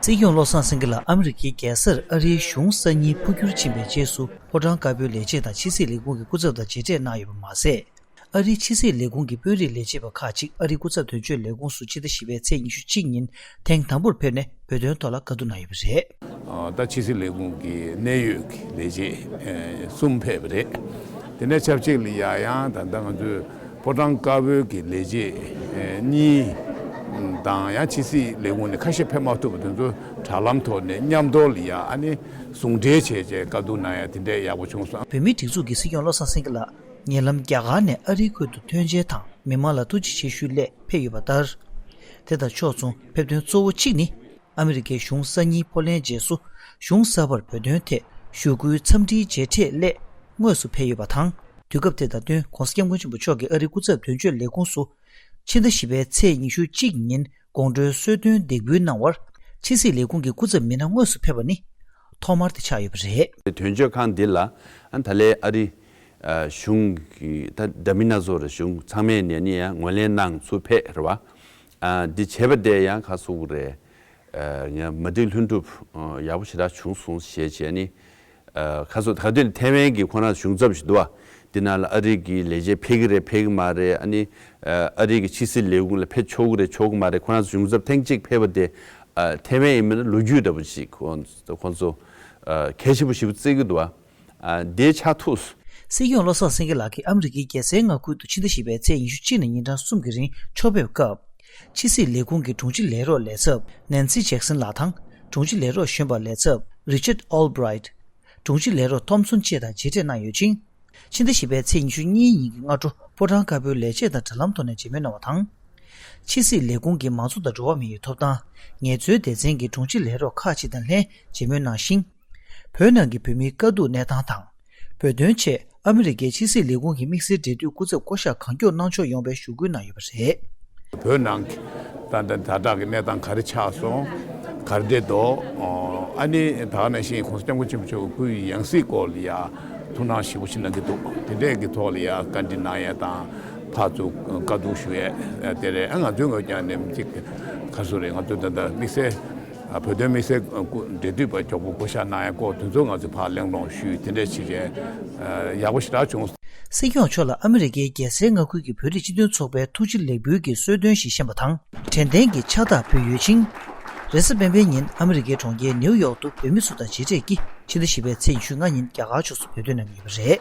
སྲིད་སྐྱོང་བློ་བཟང་སེང་གེ་ལགས་ཨ་མི་རི་ཀའི་རྒྱལ་སར་ཨ་རིའི་གཞུང་གསར་རྙིང་འཕོ་འགྱུར་ཕྱིན་པའི་རྗེས་སུ་ཕོ་བྲང་དཀར་པོའི་ལས་བྱེད་དང་ཕྱི་སྲིད་ལས་ཁུངས་ཀྱི་སྐུ་ཚབ་དང་མཇལ་འཕྲད་གནང་ཡོད་པ་མ་ཟད། ཨ་རིའི་ཕྱི་སྲིད་ལས་ཁུངས་ཀྱི་དཔོན་རིགས་ལས་བྱེད་པ་ཁག་ཅིག་ཨ་རིའི་སྐུ་ཚབ་དོན་གཅོད་ལས་ཁུངས་སུ་ཕྱི་ཟླ་བཞི་པའི་ཚེས་ཉི་ཤུ་གཅིག་ཉིན་ཐེངས་དང་པོར་ཕེབས་ནས་བོད་དོན་ཐོག་ལ་བཀའ་བསྡུར་གནང་ཡོད་པ་རེད། ད་ཕྱི་སྲིད་ལས་ཁུངས་ཀྱི་གནད་ཡོད་ཀྱི་ལས་བྱེད་གསུམ་ཕེབས་པ་རེད། དེ་ནས་ཆབས་ཅིག་ལ་ཡ་ཡང་ད་ལྟ་ང་ཚོའི་ཕོ་བྲང་དཀར་པོའི་གི་ལས་བྱེད་གཉིས་དང་ཡང་ཕྱི་སྲིད་ལས་ཁུངས་ནས་ཁ་ཤས་ཕེབས་མ་ཐུབ་པ་དེ་ཚོ་དྲ་ལམ་ཐོག་ནས་མཉམ་དུ་ལ་ཡ་ཨ་ནི་ཟུང་འབྲེལ་བྱས་བྱས་བཀའ་བསྡུར་གནང་ཡ་དེ་འདྲས་ཡག་པོ་བྱུང་སོང་། བོད་མིའི་སྒྲིག་འཛུགས་ཀྱི་སྲིད་སྐྱོང་བློ་བཟང་སེང་གེ་ལགས་ཉེ་ལམ་རྒྱ་གར་ནས་ཨ་རིའི་ཁུལ་དུ་ཐོན་མཇལ་དང་མི་མང་ལ་ཐུགས་རྗེ་ཆེ་ཞུ་སླད་ཕེབས་ཡོད་པ་ལྟར། དེ་དང་ཕྱོགས་མཚུངས་ཕེབས་དོན་གཙོ་བོ་གཅིག་ནི། ཨ་མི་རི་ཀའི་གཞུང་གསར་རྙིང་འཕོ་ལེན་རྗེས་སུ་གཞུང་གསར་པར་བོད་དོན་ཐད་ཞུ་སྐུལ་འཚམས་འདྲིའི་མཇལ་འཕྲད་སླད་དངོས་སུ་ཕེབས་ཡོད་པ་དང་། དུས་སྐབས་དེ་དང་བསྟུན་༸གོང་ས་༸སྐྱབས་མགོན་ཆེན་པོ་མཆོག་གིས་ཨ་རིའི་སྐུ་ཚབ་དོན་གཅོད་ལས་ཁུངས་སུ་ཕྱི་ཟླ་བཞི་པའི་ཚེས་ཉི་ཤུ་གཅིག་ཉིན་དགོང་དྲོའི་གསོལ་སྟོན་འདེགས་འབུལ་གནང་བར་ ཕྱི་སྲིད་ལས་ཁུངས་ཀྱི་སྐུ་ཚབ་མི་སྣ་དངོས་སུ་ཕེབས་པ་ནི་ཐོག་མར་དེ་ཆགས་ཡོད་པ་རེད། དོན་གཅོད་ཁང་འདི་ལ་ཨ་ད་ལན་ཨ་རི་ཨ་གཞུང་གི་ད་འདྲ་མིན་སྣ་ཚོགས་རེད། གཞུང་ཚང་མས་ནས་ནི་ཡང་ངོས་ལེན་གནང་ཚུལ་ཕེབས་རེད་བ། ཨ་འདི་བྱས་པ་དེ་ཡང་ཁ་སུ་རེད། ཨ་ཡང་མ་འགྲིག་ལྷུན་གྲུབ་ཨ་ཡག་པོ་ཞེ་དྲག་བྱུང་སོང་ཞེས་བྱས་ནི། ཨ་ཁ་སོ་ད་དུས་ཐེ་ཝན་གྱི་ཁོ་རང་གཞུང་ཚབ་ཞིག་འདུག་བ། འདི་ནང་ལ་ཨ་རི་གི་ལས་བྱེད་ཕེབས་ཀྱི་རེད་ཕེབས་ཀྱི་མ་རེད། ཨ་ནི་ཨ་རི་གི་ཕྱི་སྲིད་ལས་ཁུངས་ལ་ཕེབས་ཆོག་གི་རེད་ཆོག་གི་མ་རེད། ཁོ་རང་གཞུང་ཚབ་ཐེངས་གཅིག་ཕེབས་པ་དེ་ཨ་ཐེ་ཝན་ཡིན་མིན་ལ་ལོ་རྒྱུས་འདྲ་པོ་ཞིག་ཁོ་ཁོ་ཚོ་ཨ་གལ་ཆེན་པོ་ཞེ་པོ་བརྩི་གི་འདུག་བ། ཨ་འདི་ཆགས་ཐུབ། སྲིད་སྐྱོང་བློ་བཟང་སེང་གེ་ལགས་ཀྱིས་ཨ་མི་རི་ཀའི་རྒྱལ་སའི་མངའ་ཁུལ་དུ་ཕྱི་ཟླ་བཞི་པའི་ཚེས་ཉི་ཤུ་གཅིག་ནས་ཉིན་གྲངས་གསུམ་གྱི་རིང་ཕྱོགས་ཕེབས་སྐབས། ཕྱི་སྲིད་ལས་ཁུངས་ཀྱི་དྲུང་ཆེ་ལས་རོགས་ལས་ཚབ་ནན་སི་ཇེག་སན་ལགས་དང་། དྲུང་ཆེ་ལས་རོགས་གཞོན་པ་ལས་ཚབ་རི་ཅར་ཨོལ་བྷི་རའིཊ། དྲུང་ཆེ་ལས་རོགས་ཐོམ་སོན་བཅས་དང་མཇལ་འཕྲད་གནང་ཡོད་ཅིང་། ཕྱི་ཟླ་བཞི་པའི་ཚེས་ཉི་ཤུ་གཉིས་ཉིན་གྱི་སྔ་དྲོ་ཕོ་བྲང་དཀར་པོའི་ལས་བྱེད་དང་དྲ་ལམ་ཐོག་ནས་མཇལ་མོལ་གནང་བ་དང་། ཕྱི་སྲིད་ལས་ཁུངས་ཀྱི་མང་གཙོ་དང་འགྲོ་བ་མིའི་ཐོབ་ཐང་། ངལ་རྩོལ་སྡེ་ཚན་གྱི་དྲུང་ཆེ་ལས་རོགས་ཁག་ཅིག་དང་ལྷན་མཇལ་མོལ་གནང་ཞིང་། བོད་ནང་གི་བོད་མིའི་དཀའ་སྡུག་གནས་སྟངས་དང་། བོད་དོན་ཆེད་ཨ་མི་རི་ཀའི་ཕྱི་སྲིད་ལས་ཁུངས་ཀྱི་དམིགས་བསལ་འབྲེལ་མཐུད་སྐུ་ཚབ་བསྐོ་གཞག་གང་མགྱོགས་གནང་ཕྱོགས་ཡོང་བའི་ཞུ་སྐུལ་གནང་ཡོད་པ་རེད། བོད་ནང་གི་ད་ལྟ་ཛ་དྲག་གི་གནས་སྟངས་ག་རེ་ཆགས་སོང་། ག་རེ་འདྲ་འདུག་ཨ་ནི་ད་ག་ནང་བཞིན་༸གོང་ས་༸སྐྱབས་མགོན་ཆེན་པོ་མཆོག་གི་སྐུའི་ཡང་སྲིད་སྐོར་ལ་ཡ་ཐུགས་སྣང་ཞེ་པོ་ཞིག་གནང་གི་འདུག་དེ་འདྲས་ཀྱི་ཐོག་ལ་ཡ་བཀའ་འདྲི་གནང་ཡས་དང་ཕར་ཚུར་བཀའ་བསྡུར་ཞུ་ཡས་དེ་རེད། ཨ་ང་ཚོའི་ངོས་ཀྱང་ནས་གཅིག་ག་སུ་རེད། ང་ཚོ་ད་ལྟ་དམིགས་བསལ་བོད་དོན་དམིགས་བསལ་སྐུ་འབྲེལ་མཐུད་པ་མགྱོགས་པོ་བསྐོ་གཞག་གནང་ཡས་སྐོར་དེ་ཚོ་ང་ཚོས་ཕར་གླེང་སློང་ཞུས། དེ་འདྲས་བྱས་རྗེས་ཡག་པོ་ཞེ་དྲག་བྱུང་། སྲིད་སྐྱོང་མཆོག་ལ་ཨ་མི་རི་ཀའི་རྒྱལ་སའི་མངའ་ཁུལ་གྱི་བོད་རིགས་སྤྱི་མཐུན་ཚོགས་པའི་ཐུགས་རྗེ་ལེགས་འབུལ་གྱི་གསོལ་སྟོན་ཞིག་བཤམས་པ་དང་། དྲན་རྟེན་གྱི་ཕྱག་རྟགས་ཕུལ་ཡོད་ཅིང་། རེས་གཟའ་སྤེན་པའི་ཉིན་ཨ་མི་རི་ཀའི་གྲོང་ཁྱེར་ནེའུ་ཡོག་ཏུ་བོད་མི་ཚོ་དང་མཇལ་འཕྲད་ཀྱིས་ཕྱི་ཟླ་བཞི་པའི་ཚེས་ཉི་ཤུ་ལྔ་ཉིན་རྒྱ་གར་ཕྱོགས་སུ་བོད་དོན་གནང་གི་ཡོད་པ་རེད།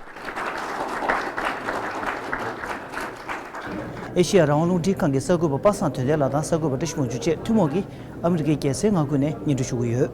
ཨེ་ཤེ་ཡ་རང་དབང་རླུང་འཕྲིན་ཁང་གི་གསར་འགོད་པ་པ་སངས་དོན་ལྡན་ལགས་དང་གསར་འགོད་པ་བཀྲ་ཤིས་མོ་འཇུ་བཅས་ཐུན་མོང་གིས་ཨ་མི་རི་ཀའི་རྒྱལ་སའི་མངའ་ཁུལ་ནས་སྙན་སྒྲོན་ཞུ་གི་ཡོད།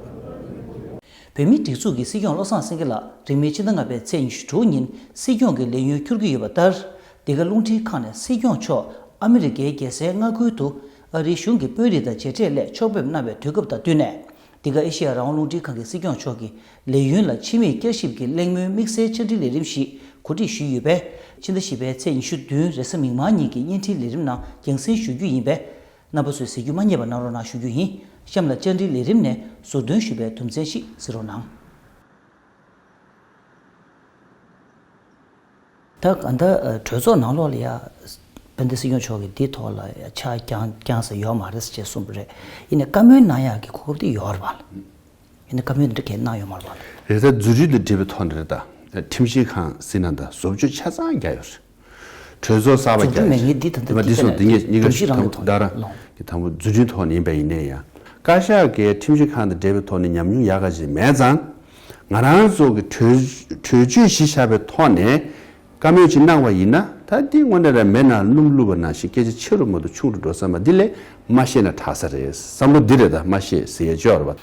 བོད་མིའི་སྒྲིག་འཛུགས་ཀྱི་སྲིད་སྐྱོང་བློ་བཟང་སེང་གེ་ལགས་རིང་མིན་ཕྱི་ཟླ་ལྔ་པའི་ཚེས་ཉི་ཤུ་དྲུག་ཉིན་སྲིད་སྐྱོང་གི་ལས་ཡུན་འཁྱོལ་གྱི་ཡོད་པ་ལྟར། འདི་ག་རླུང་འཕྲིན་ཁང་ནས་སྲིད་སྐྱོང་མཆོག་ཨ་མི་རི་ཀའི་རྒྱལ་སའི་མངའ་ཁུལ་དུ་ཨ་རིའི་གཞུང་གི་དཔོན་རིགས་དང་མཇལ་འཕྲད་སླད་ཕྱོགས་ཕེབས་གནང་བའི་དུས་སྐབས་དང་བསྟུན་ནས། འདི་ག་ཨེ་ཤེ་ཡ་རང་དབང་རླུང་འཕྲིན་ཁང་གི་སྲིད་སྐྱོང་མཆོག་གི་ལས་ཡུན་ལ་ཕྱི་མིག་བསྐྱར་ཞིབ་ཀྱི་གླེང་མོལ་དམིགས་བསལ་བཅར་འདྲི་ལས་རིམ་ཞིག་གོ་སྒྲིག་ཞུས་ཡོད་པས། ཕྱི་ཟླ་བཞི་པའི་ཚེས་ཉི་ཤུ་བདུན་རེས་གཟའ་མིག་དམར་ཉིན་གྱི་བརྙན་འཕྲིན་ལས་རིམ་ནང་རྒྱང་སྲིང་ཞུ་རྒྱུ་ཡིན་པས། རྣམ་པ་ཚོས་གཟིགས་རྒྱུ་མ་བསྙེལ་བ་གནང་རོགས་གནང་ཞུ་རྒྱུ་ཡིན། གཤམ་ལ་བཅར་འདྲིའི་ལས་རིམ་ནས་ཟུར་འདོན་ཞུས་པའི་དོན་ཚན་ཞིག་གཟིགས་རོགས་གནང་། ད་ག་ད་གྲོས་ཚོགས་ནང་ལོགས་ལ་ཡ་དཔལ་ལྡན་སྲིད་སྐྱོང་མཆོག་གིས་འདིའི་ཐོག་ལ་ཡ་ཆ་རྐྱང་རྐྱང་ས་ཡོད་མ་རེད་ཅེས་གསུངས་པ་རེད། ཡིན་ནའི་བཀའ་མོལ་གནང་ཡག་གི་གོ་སྐབས་དེ་ཡོད་རེད་པ། ཡིན་ནའི་བཀའ་མོལ་འདི་འདྲ་གས་གནང་ཡོད་མ་རེད་པ། རེད། ད་རྫུན་རིས་དང་འབྲེལ་བའི་ཐོག་ནས་རེད། ད་ཁྲིམས་ཞིབ་ཁང་ཟེར་ན་ད་བཟོ་བཅོས་ཆ་ཚང་རྒྱག་ཡོད་རེད། གྲོས་ཚོགས་གསར་པ་རྫུན་རིས་རྒྱག་མེད་ངེས་འདི་ད་ལྟ་ད་འདི་འདི་སོང་ད་འདི་ངས་གཉིས་ཀ་སྒྲོམ་གཞི་རང་གི་ཐོག་ད་རང་ལོང་། གི་དང་པོ་རྫུན་རིས་ཐོག་ནས་ཡིན་པ་ཡིན་ནའི་ཡང་། བཀའ་ཤག་གིས་ཁྲིམས་ཞིབ་ཁང་དང་འབྲེལ་བའི་ཐོག་ནས་ཉམས་མྱོང་ཡག་ག་ཞིག་མེད་ཙང་། ང་རང་ཚོ་གི་གྲོས་གྲོས་ཆོད་གཞི་བཞག་པའི་ཐོག་ནས་བཀའ་མོལ་ཅིག་གནང་བ་ཡིན་ན། ད་འདི་དངོས་གནས་རང་མེ་ནང་སྣུམ་བླུགས་པ་ནང་བཞིན་སྐད་ཆ་ཆེ་རུ་མ་གཏོགས་ཆུང་རུ་འགྲོ་ས་མ། འདི་ལས་མ་ཤེས་ན་དྲག་ས་རེད། བསམ་བློ་འདི་རེད། ད་མ་ཤེས་ཟེར་ཡས་ཅིག་ཡོད་རེད་པ།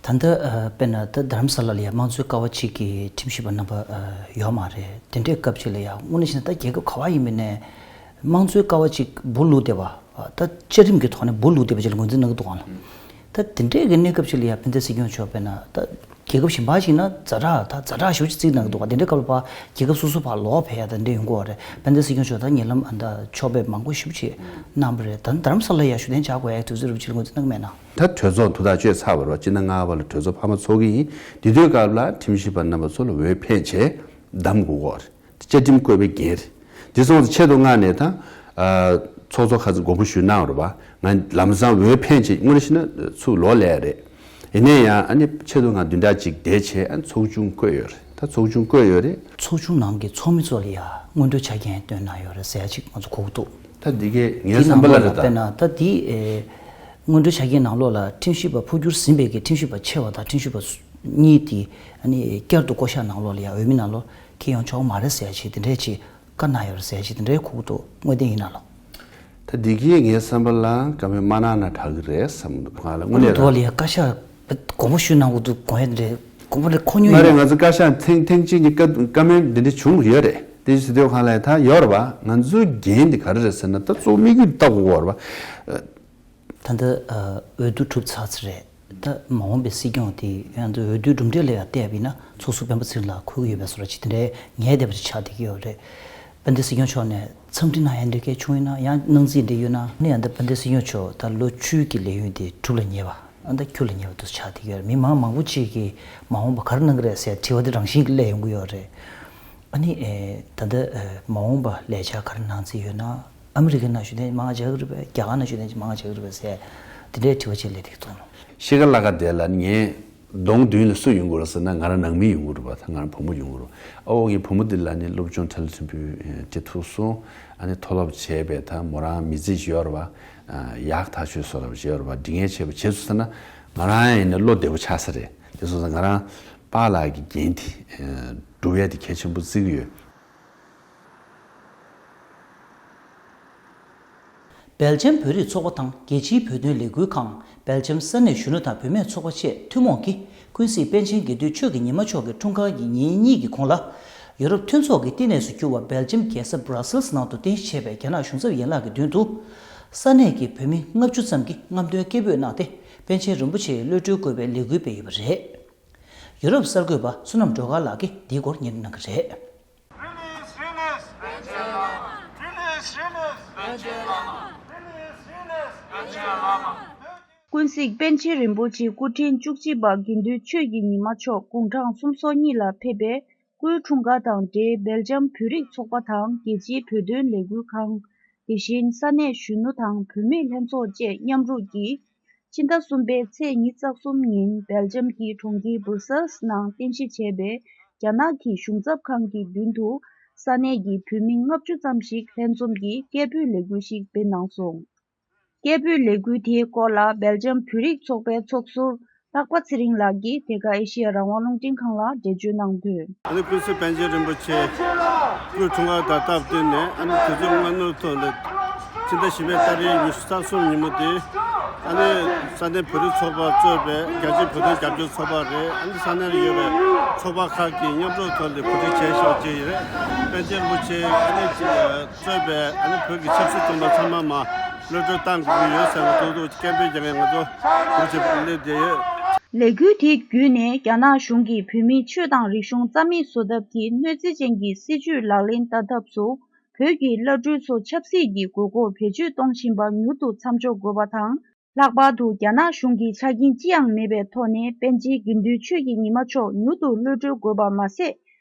ད་ལྟ་ཨ་དཔེར་ན་ད་རྡ་རམ་ས་ལ་ལ་ཡ་དམངས་གཙོའི་ཀ་བ་གཅིག་གི་ཁྲིམས་ཞིབ་པ་རྣམ་པ་ཨ་ཡོད་མ་རེད། དེ་འདྲའི་སྐབས་ཅིག་ལ་ཡ་དངོས་གནས་བྱས་ན་ད་རྒྱལ་ཁབ་ག་བ་ཡིན་པའི་ནས་དམངས་གཙོའི་ཀ་བ་གཅིག་འབུ་བླུགས་བསྡད་པ། ད་བཅའ་ཁྲིམས་ཀྱི་ཐོག་ནས་འབུ་བླུགས་བསྡད་པ་ཅིག་ལ་ངོས་འཛིན་གནང་གི་འདུག་ག་ལ། ད་དེ་འདྲའི་གི་གནས་སྐབས་ཅིག་ལ་ཡ་དཔལ་ལྡན་སྲིད་སྐྱོང་མཆོག་དཔེར་ན་ད་རྒྱལ་ཁབ་གཞན་པ་ཞིག་ན་ཛ་དྲག་ད་ཛ་དྲག་ཞེ་པོ་ཅིག་བརྩི་གནང་གི་འདུག་ག་དེ་འདྲའི་སྐབས་ལ་ཕར་རྒྱལ་ཁབ་སོ་སོ་ཕར་ལོག་ཕེབས་ཡ་ད་འདྲ་ཡོང་གི་ཡོད་རེད། དཔལ་ལྡན་སྲིད་སྐྱོང་མཆོག་ད་ཉེ་ལམ་ཨ་ད་ཕྱོགས་ཕེབས་མང་པོ་ཞེ་པོ་ཅིག་གནང་བ་རེད། ད་རྡ་རམ་ས་ལ་ཡ་བཞུགས་གདན་འཇགས་དགོས་ཡ་དུས་ཚོད་རེད་པ་ཅིག་ལ་ངོས་འཛིན་གནང་གི་མེད་ན། ད་གྲོས་ཚོགས་དུས་ཐག་གཅོད་ཚར་བ་རེད་པ། སྤྱི་ཟླ་ལྔ་པ་ལ་གྲོས་ཚོགས་འཕར་མ་ཚོགས་ཀྱི་ཡིན། དེ་དུས་སྐབས་ལ་ཁྲིམས་ཞིབ་པ་རྣམ་པ་ཚོ་ལ་འོས་འཕེན་བྱས་གདམ་དགོས་ཀྱི་ཡོད་རེད། བཅའ་ཁྲིམས་བཀོད་པའི་འགན་རེད། དེ་སོང་ཙང་ཆེད་དུ་མངགས་ནས་ད་ཨ་ཚོགས་གཙོ་ཁ་ཚ་དགོངས་པ་ཞུས་གནང་རེད་པ། ང་ལམ་སང་འོས་འཕེན་བྱས་དངོས་གནས་བྱས་ན་ཚུར་ལོག་སླེབས་ཡ་རེད། ཡིན་ནའི་ཡང་ཨ་ནི་ཆེད་དུ་ང་བདུན་ཕྲག་གཅིག་བསྡད་བྱས་ཨ་ཚོགས་ཆུང་བསྐོས་ཡོད་རེད། ད་ཚོགས་ཆུང་བསྐོས་ཡོད་རེད། ཚོགས་ཆུང་ནང་གི་ཚོགས་མི་ཚོ་ལ་ཡ་སྔོན་འགྲོའི་ཆ་རྐྱེན་བཏོན་གནང་ཡོད་རེད་ཟེར་ཡ་ཅིག་ང་ཚོ་གོ་གི་འདུག་ད་འདི་གའི་ངའི་དེའི་བསམ་པ་ལ་ནང་ལོགས་རེད་ད། དཔེར་ན་ད་འདི་ཨེ་སྔོན་འགྲོའི་ཆ་རྐྱེན་ནང་ལོགས་ལ་ཁྲིམས་ཞིབ་པ་འཕོ་འགྱུར་ཟིན་པའི་གི་ཁྲིམས་ཞིབ་པ་ཆེ་བ་དང་ཁྲིམས་ཞིབ་པ་གཉིས་དེ་ཨ་ནི་བསྐྱར་དུ་བསྐོ་གཞག་ནང་ལོགས་ལ་ཡ་འོས་མི་ནང་ལོགས་འཁྱེར་ཡོང་ཆོག་མ་རེད་ཟེར་ཡ་ཅིག་དེ་འདྲས་ཅིག་བཀའ་གནང་ཡོད་རེད་ཟེར་ཡ་ཅིག་དེ་འདྲའི་གོ་གི་འདུག་དངོས་བདེན་ཡིན་ན་ལོ། ད་འདི་གའི་ངའི་བསམ་པ་ལ་བཀའ་མོལ་མ་གནང་ན་དྲག་གི་རེད་བསམ་འདུག་ང་ལ་དངོས་གནས་ད། ལ་ཡ་བཀའ་ཤག་དགོངས་པ་ཞུ་གནང་གི་འདུག་དགོངས་ཡ་འདི་རེད། དགོངས་པ་རེད་ཁོ་ཉོན་མ་རེད། ཡོད། ང་ཚོ་བཀའ་ཤག་ཐེངས་ཐེངས་གཅིག་གཉིས་བཀའ་བཀའ་མོལ་འདི་འདྲ་བྱུང་ཡོད་རེད། དེ་ཟེར་དུས་གང་ལ་ད་ཡོད་རེད་པ། ང་ཚོའི་འགན་འདི་ག་རེ་རེད་ཟེར་ན་ད་གཙོ་བོ་དམིགས་ཡུལ་ལྟ་དགོས་ཀྱི་ཡོད་རེད་པ། ད་ལྟ་འོས་བསྡུ་གྲུབ་ཚར་ཚར་རེད། ད་མ་འོངས་པའི་སྲིད་སྐྱོང་དེ་ཡང་ད་འོས་བསྡུའི་གྲུབ་འབྲས་ལ་ཡང་བལྟས་པ་ཡིན་ན་ཚོགས་ཟུར་སྤེན་པ་ཚེ་རིང་ལགས་འཁོད་ཀྱི་ཡོད་པའི་བཟོ་འདྲ་ཅིག་དེ་འདྲའི་ངལ་བསྡད་པ་ཅིག་ཆགས་བསྡད་ཀྱི་ཡོད་རེད། དཔལ་ལྡན་སྲིད་སྐྱོང་མཆོག་ནས་འཚམས་འདྲི་གནང་ཡ་འདྲ་སྐད་བྱུང་ཡིན་ན་ཡང་གནང་རྩིས་འདྲ་ཡོད་ན་ནི་ཡང་ད་དཔལ་ལྡན་སྲིད་སྐྱོང་མཆོག་ད་ལོ་བཅུའི་གི་ལས་ཡུན་དེ་གྲུབ་ལ་ཉེ་བ། ཨ་ད་ཁྱོད་ལ་ཉེ་བ་དུ་ཆགས་བསྡད་ཡོད་རེད། མི་མང་མང་པོ་ཅིག་གིས་མ་འོངས་པ་ག་རེ་གནང་གི་རེད་ཟེར་དྲི་བ་དེ་རང་བཞིན་གྱིས་སླེབས་ཡོང་གི་ཡོད་རེད། ཨ་ནི་ཨེ་ད་ལྟ་ཨེ་མ་འོངས་པ་ལས་འཆར་ག་རེ་གནང་རྩིས་ཡོད་ན། ཨ་མི་རི་ཀའི་ནང་བཞུགས་མཁན་མང་ང་ཆགས་ཀྱི་རེད་པས། རྒྱ་གར་ནང་བཞུགས་མཁན་མང་ང་ཆགས་ཀྱི་རེད་པས་ཟེར་དེ་འདྲའི་དྲི་བ་ཅིག་སླེབས་བསྡད་ཀྱི་འདུག་ནོ། ཤེལ་དཀར་ལྷ་ཁང་དེ་ལ་ངས་གདོང་མདུན་ལ་སུ་ཡོང་གི་རེད་ཟེར་ན། ང་རང་ནང་མི་ཡོང་གི་རེད་པ། ད་ང་རང་བུ་མོ་ཡོང་གི་རེད། ཨ་འོ་ངའི་བུ་མོ་འདི་ལ་ནི་སློབ་སྦྱོང་ཁྲལ་ལ་ཐོན་པོའི་ཨེ་འབྲི་ཐུག་སོང་། ཨ་ནི་མཐོ་སློབ་བྱས་པའི་ད་མོ་རང་མི་ཚེ་ཞིག་ཡོད་རེད་པ། ཨ་ཡག་ཐག་ཆོད་བཟོ་འདྲ་བྱས་ཡོད་རེད་པ། འབྲི་མཁན་བྱས་པ་བྱས་སོང་ཟེར་ན། ང་རང་ཡིན་ན་བློ་བདེ་པོ་ཆགས་ས་རེད། དེ་སོང་ཙང་ང་རང་པཱ་ལགས་ཀྱི་འགན་དེ་ཨེ་སྒྲུབ་ཡ་དེ་གལ་ཆེན་པོ་བརྩི་གི་ཡོད། སྦེལ་ཇམ་བོད་རིགས་ཚོགས་པ་དང་རྒྱལ་སྤྱིའི་བོད་དོན་ལས་འགུལ་ཁང་། སྦེལ་ཇམ་ས་གནས་གཞོན་ནུ་དང་བུད་མེད་ཚོགས་པ་བཅས་ཐུན་མོང་གིས་ཀུན་གཟིགས་པཎ་ཆེན་དགེ་འདུན་ཆོས་ཀྱི་ཉི་མ་མཆོག་གི་འཁྲུངས་སྐར་གྱི་ཉིན་གཉིས་ཀྱི་གོང་ལ། ཡོ་རོབ་མཐུན་ཚོགས་ཀྱི་བསྟི་གནས་སུ་གྱུར་བ་སྦེལ་ཇམ་རྒྱལ་ས་སྦྲ་སིལ་ནང་དུ་རྟེན་གཞི་བྱས་པའི་རྒྱ་ནག་གཞུང་ཚབ་ཡན་ལག་གི་མདུན་དུ། ས་གནས་ཀྱི་བོད་མི་ལྔ་བཅུ་ཙམ་གྱིས་རྔམ་སྟོན་སྐད་འབོད་གནང་སྟེ། པཎ་ཆེན་རིན་པོ་ཆེའི་གློད་གྲོལ་དགོས་པའི་ལས་འགུལ་སྤེལ་ཡོད་པ་རེད། ཡོ་རོབ་གསར་འགོད་པ་བསོད་ནམས་སྒྲོལ་དཀར་ལགས་ཀྱིས་འདིའི་སྐོར་སྙན་སྒྲོན་གནང་གི་རེད། Release, release. Release, release. Release, release. ཀུན་གཟིགས་པཎ་ཆེན་རིན་པོ་ཆེ་སྐུ་ཕྲེང་བཅུ་གཅིག་པ་དགེ་འདུན་ཆོས་ཀྱི་ཉི་མ་མཆོག་དགུང་གྲངས་སུམ་ཅུ་སོ་གཉིས་ལ་ཕེབས་པའི་སྐུའི་འཁྲུངས་སྐར་དང་འབྲེལ་སྦེལ་ཇམ་བོད་རིགས་ཚོགས་པ་དང་རྒྱལ་སྤྱིའི་བོད་དོན་ལས་འགུལ་ཁང་། དེ་བཞིན་ས་གནས་གཞོན་ནུ་དང་བུད་མེད་ལྷན་ཚོགས་བཅས་མཉམ་རུབ་ཀྱིས། ཕྱི་ཟླ་གསུམ་པའི་ཚེས་ཉི་ཤུ་རྩ་གསུམ་ཉིན་སྦེལ་ཇམ་གྱི་གྲོང་ཁྱེར་སྦུར་སེལ་སི་ནང་རྟེན་གཞི་བྱས་པའི་རྒྱ་ནག་གི་གཞུང་ཚབ་ཁང་གི་མདུན་དུ། ས་གནས་ཀྱི་བོད་མི་ལྔ་བཅུ་ཙམ་ཞིག་ལྷན་འཛོམས་ཀྱིས་སྐད་འབོད་ལས་འགུལ་ཞིག་སྤེལ་གནང་སོང་། སྐད་འབོད་ལས་འགུལ་དེའི་སྐོར་ལ་སྦེལ་ཇམ་བོད་རིགས་ཚོགས་པའི་ཚོགས་ཟུར་ལྷག་པ་ཚེ་རིང་ལགས་ཀྱིས་འདི་ག་ཨེ་ཤེ་ཡ་རང་དབང་རླུང་འཕྲིན་ཁང་ལ་འགྲེལ་བརྗོད་གནང་དོན། ཨ་ནི་ཀུན་གཟིགས་པཎ་ཆེན་རིན་པོ་ཆེ་སྐུའི་འཁྲུངས་སྐར་དང་སྟབས་བསྟུན་ནས། ཨ་ནི་དུས་ཚོད་སྔ་སྣུར་ཐོག་ནས་ཕྱི་ཟླ་བཞི་པའི་ཏ་རིག་ཉི་ཤུ་རྩ་གསུམ་ཉིན་མོ་དེ། ཨ་ནི་ས་གནས་བོད་རིགས་ཚོགས་པ་གཙོས་པའི་རྒྱ་ཆེའི་བོད་དོན་རྒྱབ་སྐྱོར་ཚོགས་པ་རེད། ཨ་ནི་ས་གནས་ལ་ཡོད་པའི་ཚོགས་པ་ཁག་གིས་མཉམ་རུབ་ཐོག་ནས་གོ་སྒྲིག་བྱས་ཤོག་ཅེས་ཡིན་རེད། པཎ་ཆེན་རིན་པོ་ཆེ་ཨ་ནི་གཙོས་པའི་ཨ་ནི་བོད་ཀྱི་ཆབ་སྲིད་བཙོན་པ་ཚང་མ་མར་གློད་གྲོལ་བཏང་དགོས་ཀྱི་ཡོད་ཟེར་བ་ཏོག་ཏོག་སྐད་འབོད་རྒྱག་མཁན་ང་ཚོ་འདུག་ཅེས་སླེབས་བསྡད་ཡོད། ལས་འགུལ་དེ་བརྒྱུད་ནས་རྒྱ་ནག་གཞུང་གིས་བོད་མིའི་ཆོས་དང་རིག་གཞུང་རྩ་མེད་བཟོ་ཐབས་ཀྱི་གནོད་འཚེ་ཅན་གྱི་སྲིད་བྱུས་ལག་ལེན་བསྟར་ཐབས་སུ། བོད་ཀྱི་བླ་སྤྲུལ་ཚོ་ཆབ་སྲིད་ཀྱི་དགོས་མཁོར་བེད་སྤྱོད་གཏོང་བཞིན་པ་མྱུར་དུ་མཚམས་འཇོག་དགོས་པ་དང་། ལྷག་པར་དུ་རྒྱ་ནག་གཞུང་གི་ཆ་རྐྱེན་ཅི་ཡང་མེད་པའི་ཐོག་ནས་པཎ་ཆེན་དགེ་འདུན་ཆོས་ཀྱི་ཉི་མ་མཆོག་མྱུར་དུ་གློད་གྲོལ་དགོས་པ་མ་ཟད།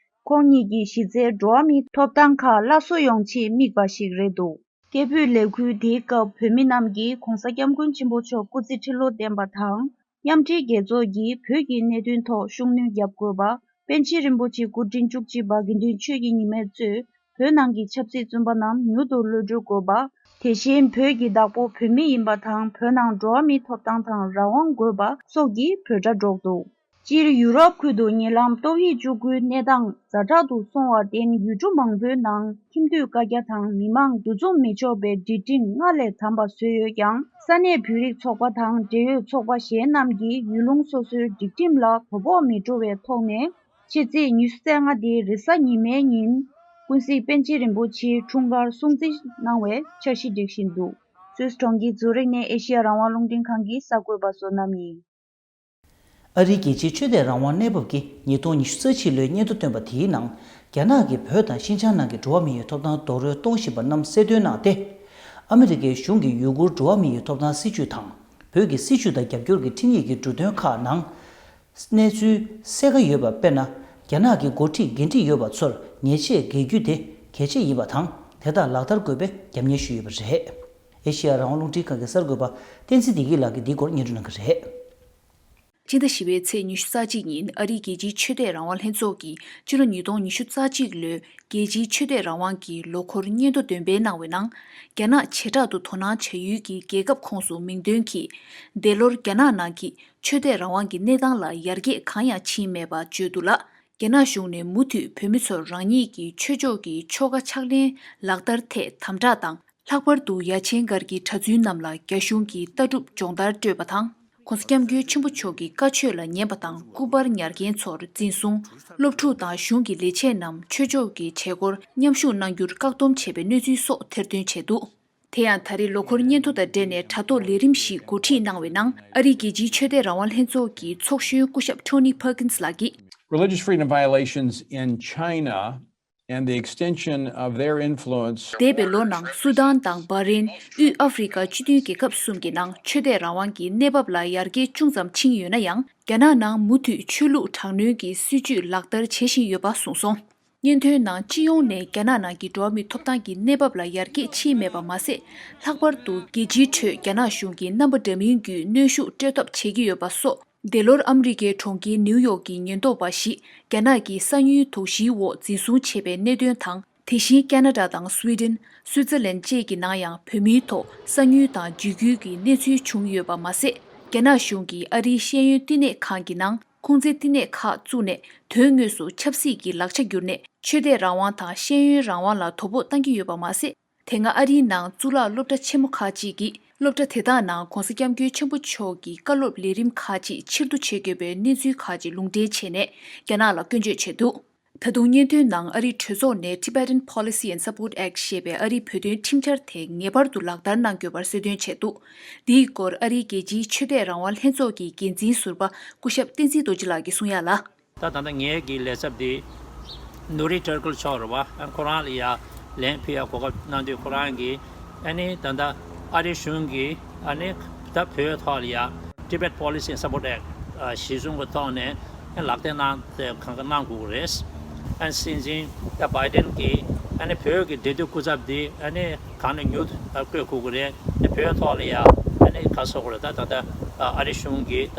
ཁོང་ཉིད་ཀྱི་གཞི་རྩའི་འགྲོ་བ་མིའི་ཐོབ་ཐང་ཁག་སླར་གསོ་ཡོང་ཆེད་དམིགས་པ་ཞིག་རེད་འདུག་སྐད་འབོད་ལས་འགུལ་དེའི་སྐབས་བོད་མི་རྣམས་ཀྱིས་༧གོང་ས་༧སྐྱབས་མགོན་ཆེན་པོ་མཆོག་སྐུ་ཚེ་ཁྲི་ལོ་བརྟན་པ་དང་། མཉམ་འབྲེལ་རྒྱལ་ཚོགས་ཀྱིས་བོད་ཀྱི་གནད་དོན་ཐོག་ཤུགས་སྣོན་རྒྱབ་དགོས་པ། པཎ་ཆེན་རིན་པོ་ཆེ་སྐུ་ཕྲེང་བཅུ་གཅིག་པ་དགེ་འདུན་ཆོས་ཀྱི་ཉི་མས་གཙོས་བོད་ནང་གི་ཆབ་སྲིད་བཙོན་པ་རྣམས་མྱུར་དུ་གློད་གྲོལ་དགོས་པ། དེ་བཞིན་བོད་ཀྱི་བདག་པོ་བོད་མི་ཡིན་པ་དང་། བོད་ནང་འགྲོ་བ་མིའི་ཐོབ་ཐང་དང་རང་དབང་དགོས་པ་སོགས་ཀྱི་འབོད་སྒྲ་སྒྲོག་འདུག་སྤྱིར་ཡུ་རོབ་ཁུལ་དུ་ཉེ་ལམ་ཏོག་དབྱིབས་བཅུ་དགུའི་གནས་སྟངས་ཛ་དྲག་ཏུ་སོང་བར་བརྟེན། ཡུལ་གྲུ་མང་པོའི་ནང་ཁྱིམ་སྡོད་བཀའ་རྒྱ་དང་མི་མང་འདུ་འཛོམས་མི་ཆོག་པའི་སྒྲིག་ཁྲིམས་སྔར་ལས་དམ་པ་བཟོས་ཡོད་ཀྱང་། ས་གནས་བོད་རིགས་ཚོགས་པ་དང་འབྲེལ་ཡོད་ཚོགས་པ་གཞན་རྣམས་ཀྱིས་ཡུལ་ལུང་སོ་སོའི་སྒྲིག་ཁྲིམས་ལ་དོ་ཕོག་མི་འགྲོ་བའི་ཐོག་ནས། ཕྱི་ཚེས་ཉི་ཤུ་རྩ་ལྔ་སྟེ་རེས་གཟའ་ཉི་མའི་ཉིན། ཀུན་གཟིགས་པཎ་ཆེན་རིན་པོ་ཆེའི་འཁྲུངས་སྐར་སྲུང་བརྩི་གནང་བའི་འཆར་གཞི་སྒྲིག་བཞིན་འདུག་སུད་སི་གྲོང་ཁྱེར་ཛུ་རིག་ནས་ཨེ་ཤེ་ཡ་རང་དབང་རླུང་འཕྲིན་ཁང་གི་གསར་འགོད་པ་བསོད་ནམས་ཡིན། ཨ་རིའི་རྒྱལ་སྤྱིའི་ཆོས་དད་རང་དབང་གནས་བབ་ཀྱིས་ཉིས་སྟོང་ཉི་ཤུ་རྩ་གཅིག་ལོའི་སྙན་ཐོ་བཏོན་པ་དེའི་ནང་། རྒྱ་ནག་གིས་བོད་དང་ཤིན་ཅང་ནང་གི་འགྲོ་བ་མིའི་ཐོབ་ཐང་རྡོག་རོལ་གཏོང་བཞིན་པ་རྣམས་གསལ་སྟོན་གནང་སྟེ། ཨ་མི་རི་ཀའི་གཞུང་གིས་ཡུ་གུར་འགྲོ་བ་མིའི་ཐོབ་ཐང་སྲིད་བྱུས་དང་། བོད་ཀྱི་སྲིད་བྱུས་དང་རྒྱབ་སྐྱོར་གྱི་ཁྲིམས་ཡིག་གི་འབྲུ་དོན་ཁག་ནང་། གནས་ཚུལ་གསལ་ཁ་ཡོད་པ། དཔེར་ན། རྒྱ་ནག་གི་འགོ་ཁྲིད་འགན་འཁྲི་ཡོད་པ་ཚོར་ཉེས་ཆད་འགེལ་རྒྱུ་དེ་གལ་ཆེ་ཡིན་པ་དང་། དེ་དག་ལག་བསྟར་དགོས་པའི་རྒྱབ་གཉེར་ཞུས་ཡོད་པ་རེད། ཨེ་ཤེ་ཡ་རང་དབང་རླུང་འཕྲིན་ཁང་གི་གསར་འགོད་པ་བསྟན་འཛིན་བདེ་སྐྱིད་ལགས་ཀྱིས་འདིའི་སྐོར་སྙན་སྒྲོན་གནང་གི་རེད། ཕྱི་ཟླ་བཞི་པའི་ཚེས་ཉི་ཤུ་རྩ་གཅིག་ཉིན་ཨ་རིའི་རྒྱལ་སྤྱིའི་ཆོས་དད་རང་དབང་ལྷན་ཚོགས་ཀྱིས་སྤྱི་ལོ་ཉིས་སྟོང་ཉི་ཤུ་རྩ་གཅིག་ལོའི་རྒྱལ་སྤྱིའི་ཆོས་དད་རང་དབང་གི་ལོ་འཁོར་སྙན་ཐོ་འདོན་སྤེལ་གནང་བའི་ནང་། རྒྱ་ནག་བྱེ་བྲག་ཏུ་དོ་སྣང་བྱ་ཡུལ་གྱི་རྒྱལ་ཁབ་ཁོངས་སུ་མིང་འདོན་གྱིས། འདས་ལོར་རྒྱ་ནག་ནང་གི་ཆོས་དད་རང་དབང་གི་གནས་སྟངས་ལ་ཡར་རྒྱས་གང་ཡང་ཕྱིན་མེད་པ་བརྗོད་འདུག་ལ། རྒྱ་ནག་གཞུང་ནས་མུ་མཐུད་བོད་མི་ཚོར་རང་ཉིད་ཀྱི་ཆོས་ཕྱོགས་ཀྱི་ཆོ་ག་ཕྱག་ལེན་ལག་བསྟར་ཐད་དམ་དྲག་དང་། ལྷག་པར་དུ་ཡ་ཆེན་སྒར་གྱི་གྲྭ་བཙུན་རྣམས་ལ་རྒྱ་གཞུང་གིས་ལྟ་གྲུབ་སྦྱོང་བརྡར་སྤྲོད་པ་དང་།༧གོང་ས་༧སྐྱབས་མགོན་ཆེན་པོ་མཆོག་གི་བཀའ་ཆོས་ལ་ཉན་པ་དང་། སྐུ་པར་ཉར་མཁན་ཚོར་འཛིན་བཟུང་། སློབ་ཕྲུག་དང་གཞུང་གི་ལས་བྱེད་རྣམས་ཆོས་ཕྱོགས་ཀྱི་བྱེད་སྒོར་མཉམ་ཞུགས་གནང་རྒྱུར་བཀག་སྡོམ་བྱས་པའི་གནས་ཚུལ་སོགས་ཐེར་འདོན་བྱས་འདུག་དེ་ཡང་ད་རེས་ལོ་འཁོར་སྙན་ཐོ་དང་འབྲེལ་ནས་དྲ་ཐོག་ལས་རིམ་ཞིག་གོ་སྒྲིག་གནང་བའི་ནང་། ཨ་རིའི་རྒྱལ་སྤྱིའི་ཆོས་དད་རང་དབང་ལྷན་ཚོགས་ཀྱི་ཚོགས་གཞོན་སྐུ་ཞབས་Tony Perkins་ལགས་ཀྱིས། Religious freedom violations in China and the extension of their influence. འདས་པའི་ལོ་ནང་སུ་དཱན་དང་བྷ་རེན། དབུས་ཨ་ཧྥེ་རི་ཁ་སྤྱི་མཐུན་རྒྱལ་ཁབ་གསུམ་གྱི་ནང་ཆོས་དད་རང་དབང་གི་གནས་བབ་ལ་ཡར་རྒྱས་ཅུང་ཙམ་ཕྱིན་ཡོད་ན་ཡང་། རྒྱ་ནག་ནང་མུ་མཐུད་ཆོས་ལུགས་དྲག་གནོན་གྱི་སྲིད་བྱུས་ལག་བསྟར་བྱེད་བཞིན་ཡོད་པ་གསུངས་སོང་། སྙན་ཐོའི་ནང་སྤྱི་ཡོངས་ནས་རྒྱ་ནག་ནང་གི་འགྲོ་བ་མིའི་ཐོབ་ཐང་གི་གནས་བབ་ལ་ཡར་རྒྱས་ཕྱིན་མེད་པ་མ་ཟད། ལྷག་པར་དུ་རྒྱལ་སྤྱིའི་ཁྲོད་རྒྱ་ནག་གཞུང་གིས་རྣམ་པ་འདྲ་མིན་གྱི་གནོན་ཤུགས་སྤྲོད་ཐབས་བྱེད་ཀྱི་ཡོད་པ་སོགས། འདས་ལོར་ཨ་མི་རི་ཀའི་གྲོང་ཁྱེར་ནིའུ་ཡོག་གི་ཉེན་རྟོག་པ་ཞིག་རྒྱ་ནག་གི་གསང་ཉུལ་དོགས་གཞིའི་འོག་འཛིན་བཟུང་བྱས་པའི་གནད་དོན་དང་། དེ་བཞིན་ཁ་ན་ཌ་དང་སུའེ་ཌེན། སུའི་ཙེར་ལན་བཅས་ཀྱི་ནང་ཡང་བོད་མིའི་ཐོག་གསང་ཉུལ་དང་འཇིགས་སྐུལ་གྱི་གནས་ཚུལ་བྱུང་ཡོད་པ་མ་ཟད། རྒྱ་ནག་གཞུང་གིས་ཨ་རིའི་ཤེས་ཡོན་བསྟི་གནས་ཁང་གི་ནང་ཁུང་ཙེ་བསྟི་གནས་ཁག་བཙུགས་ནས། དོན་དངོས་སུ་ཆབ་སྲིད་ཀྱི་ལག་ཆ་བསྒྱུར་ནས་ཆོས་དད་རང་དབང་དང་ཤེས་ཡོན་རང་དབང་ལ་དོ་ཕོག་བཏང་གི་ཡོད་པ་མ་ཟད། དེ་སྔ་ཨ་རིའི་ནང་གཙུག་ལག་སློབ་གྲྭ་ཆེན་མོ་ཁག་ཅིག་གིས་སློབ་གྲྭ་དེ་དག་ནང་༧གོང་ས་༧སྐྱབས་མགོན་ཆེན་པོ་མཆོག་གི་བཀའ་སློབ་ལས་རིམ་ཁག་ཅིག་ཕྱིར་བསྡུ་བྱེད་དགོས་པའི་གནས་ཚུལ་ཁག་ཅིག་ལུང་འདྲེན་བྱས་ནས་རྒྱ་ནག་ལ་སྐྱོན་བརྗོད་བྱས་འདུག་ད་དུང་བརྙན་ཐུང་ནང་ཨ་རིའི་གྲོས་ཚོགས་ནས་Tibetan Policy and Support Act ཞེས་པའི་ཨ་རིའི་བོད་དོན་ཁྲིམས་འཆར་དེ་ངེས་པར་དུ་ལག་བསྟར་གནང་དགོས་པར་གསལ་སྟོན་བྱས་འདུག་འདིའི་སྐོར་ཨ་རིའི་རྒྱལ་སྤྱིའི་ཆོས་དད་རང་དབང་ལྷན་ཚོགས་ཀྱི་འགན་འཛིན་ཟུར་པ་སྐུ་ཞབས་བསྟན་འཛིན་རྡོ་རྗེ་ལགས་ཀྱིས་གསུང་ཡ་ལ། ད་ད་ལྟ་ངེད་ཀྱི་ལས་ཚབ་འདི་ནུ་རི་ཏུར་ཀུལ་མཆོག་རེད་བ། ཁོ་རང་ལ་ཡ་ལན་ཕུལ་ཡ་གོ་སྐབས་གནང་དུས་ཁོ་རང་གིས་ཨ་ནི་ད་ལྟ་ཨ་རི་གཞུང་གིས་ཨ་ནི་ད་བོད་ཐོག་ལ་ཡ་Tibet Policy and Support Act གཞི་བཟུང་གི་ཐོག་ནས་ལག་དེབ་གནང་དེ་གང་ག་གནང་དགོས་ཀྱི་རེད། ཨ་སྲིད་འཛིན་ད་བྷའི་ཌེན་གྱིས་ཨ་ནི་བོད་ཀྱི་འབྲེལ་མཐུད་སྐུ་ཚབ་འདི་ཨ་ནི་གང་ནས་མྱུར་བསྐོས་དགོས་ཀྱི་རེད། ཨ་ནི་བོད་ཐོག་ལ་ཡ་ཨ་ནི་ག་སོགས་རེད། ད་ད་ལྟ་ཨ་རི་གཞུང་གིས་ད་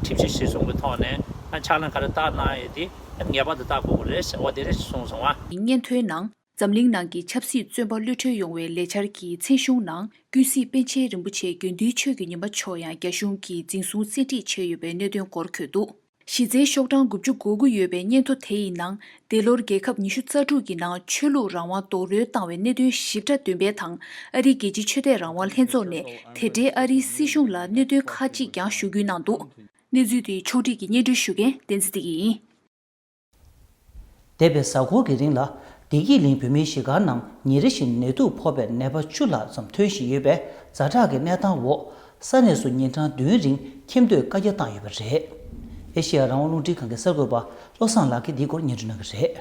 ཁྲིམས་གཞི་གཞི་བཟུང་གི་ཐོག་ནས་ཕྱག་ལེན་ག་རེ་བསྟར་གནང་ཡོད་དེ་ངེས་པར་དུ་བསྟར་དགོས་ཀྱི་རེད་ཟེར་བ་དེ་རེད་གསུངས་སོང་ང་། སྙན་ཐོའི་ནང་འཛམ་གླིང་ནང་གི་ཆབ་སྲིད་བཙོན་པ་གློད་གྲོལ་ཡོང་བའི་ལས་འཆར་གྱི་མཚན་གཞུང་ནང་ཀུན་གཟིགས་པཎ་ཆེན་རིན་པོ་ཆེ་དགེ་འདུན་ཆོས་ཀྱི་ཉི་མ་མཆོག་ཡང་རྒྱ་གཞུང་གིས་འཛིན་བཟུང་བཙན་ཁྲིད་བྱས་ཡོད་པའི་གནད་དོན་སྐོར་འཁོད་འདུག་གཞི་རྩའི་ཤོག་གྲངས་དགུ་བཅུ་གོ་དགུ་ཡོད་པའི་སྙན་ཐོ་དེ་ཡི་ནང་འདས་ལོར་རྒྱལ་ཁབ་ཉི་ཤུ་རྩ་དྲུག་གི་ནང་ཆོས་ལུགས་རང་དབང་རྡོག་རོལ་བཏང་བའི་གནད་དོན་ཞིབ་ཕྲ་འདོན་སྤེལ་དང་ཨ་རིའི་རྒྱལ་སྤྱིའི་ཆོས་དད་རང་དབང་ལྷན་ཚོགས་ནས་དེ་འབྲེལ་ཨ་རིའི་སྲིད་གཞུང་ལ་གནད་དོན་ཁག་ཅིག་ཀྱང་ཞུ་སྐུལ་གནང་འདུག་གནས་ཚུལ་དེ་ཕྱོགས་སྒྲིག་གིས་སྙན་སྒྲོན་ཞུ་མཁན་བསྟན་འཛིན་བདེ་སྐྱིད་ཡིན། འདས་པའི་གཟའ་འཁོར་གྱི་རིང་ལ་བདེ་སྐྱིད་གླིང་བོད་མིའི་གཞིས་སྒར་ནང་ཉིན་རེ་བཞིན་ནད་དུག་ཕོག་པའི་ནད་པ་བཅུ་ལྷག་ཙམ་ཐོན་བཞིན་ཡོད་པས། ཛ་དྲག་གི་གནས་སྟངས་འོག་ས་གནས་སུ་ཉིན་གྲངས་བདུན་རིང་ཁྱིམ་སྡོད་བཀའ་རྒྱ་བཏང་ཡོད་པ་རེད། ཨེ་ཤེ་ཡ་རང་དབང་རླུང་འཕྲིན་ཁང་གི་གསར་འགོད་པ་བློ་བཟང་ལགས་ཀྱིས་འདིའི་སྐོར་སྙན་སྒྲོན་གནང་གི་རེད།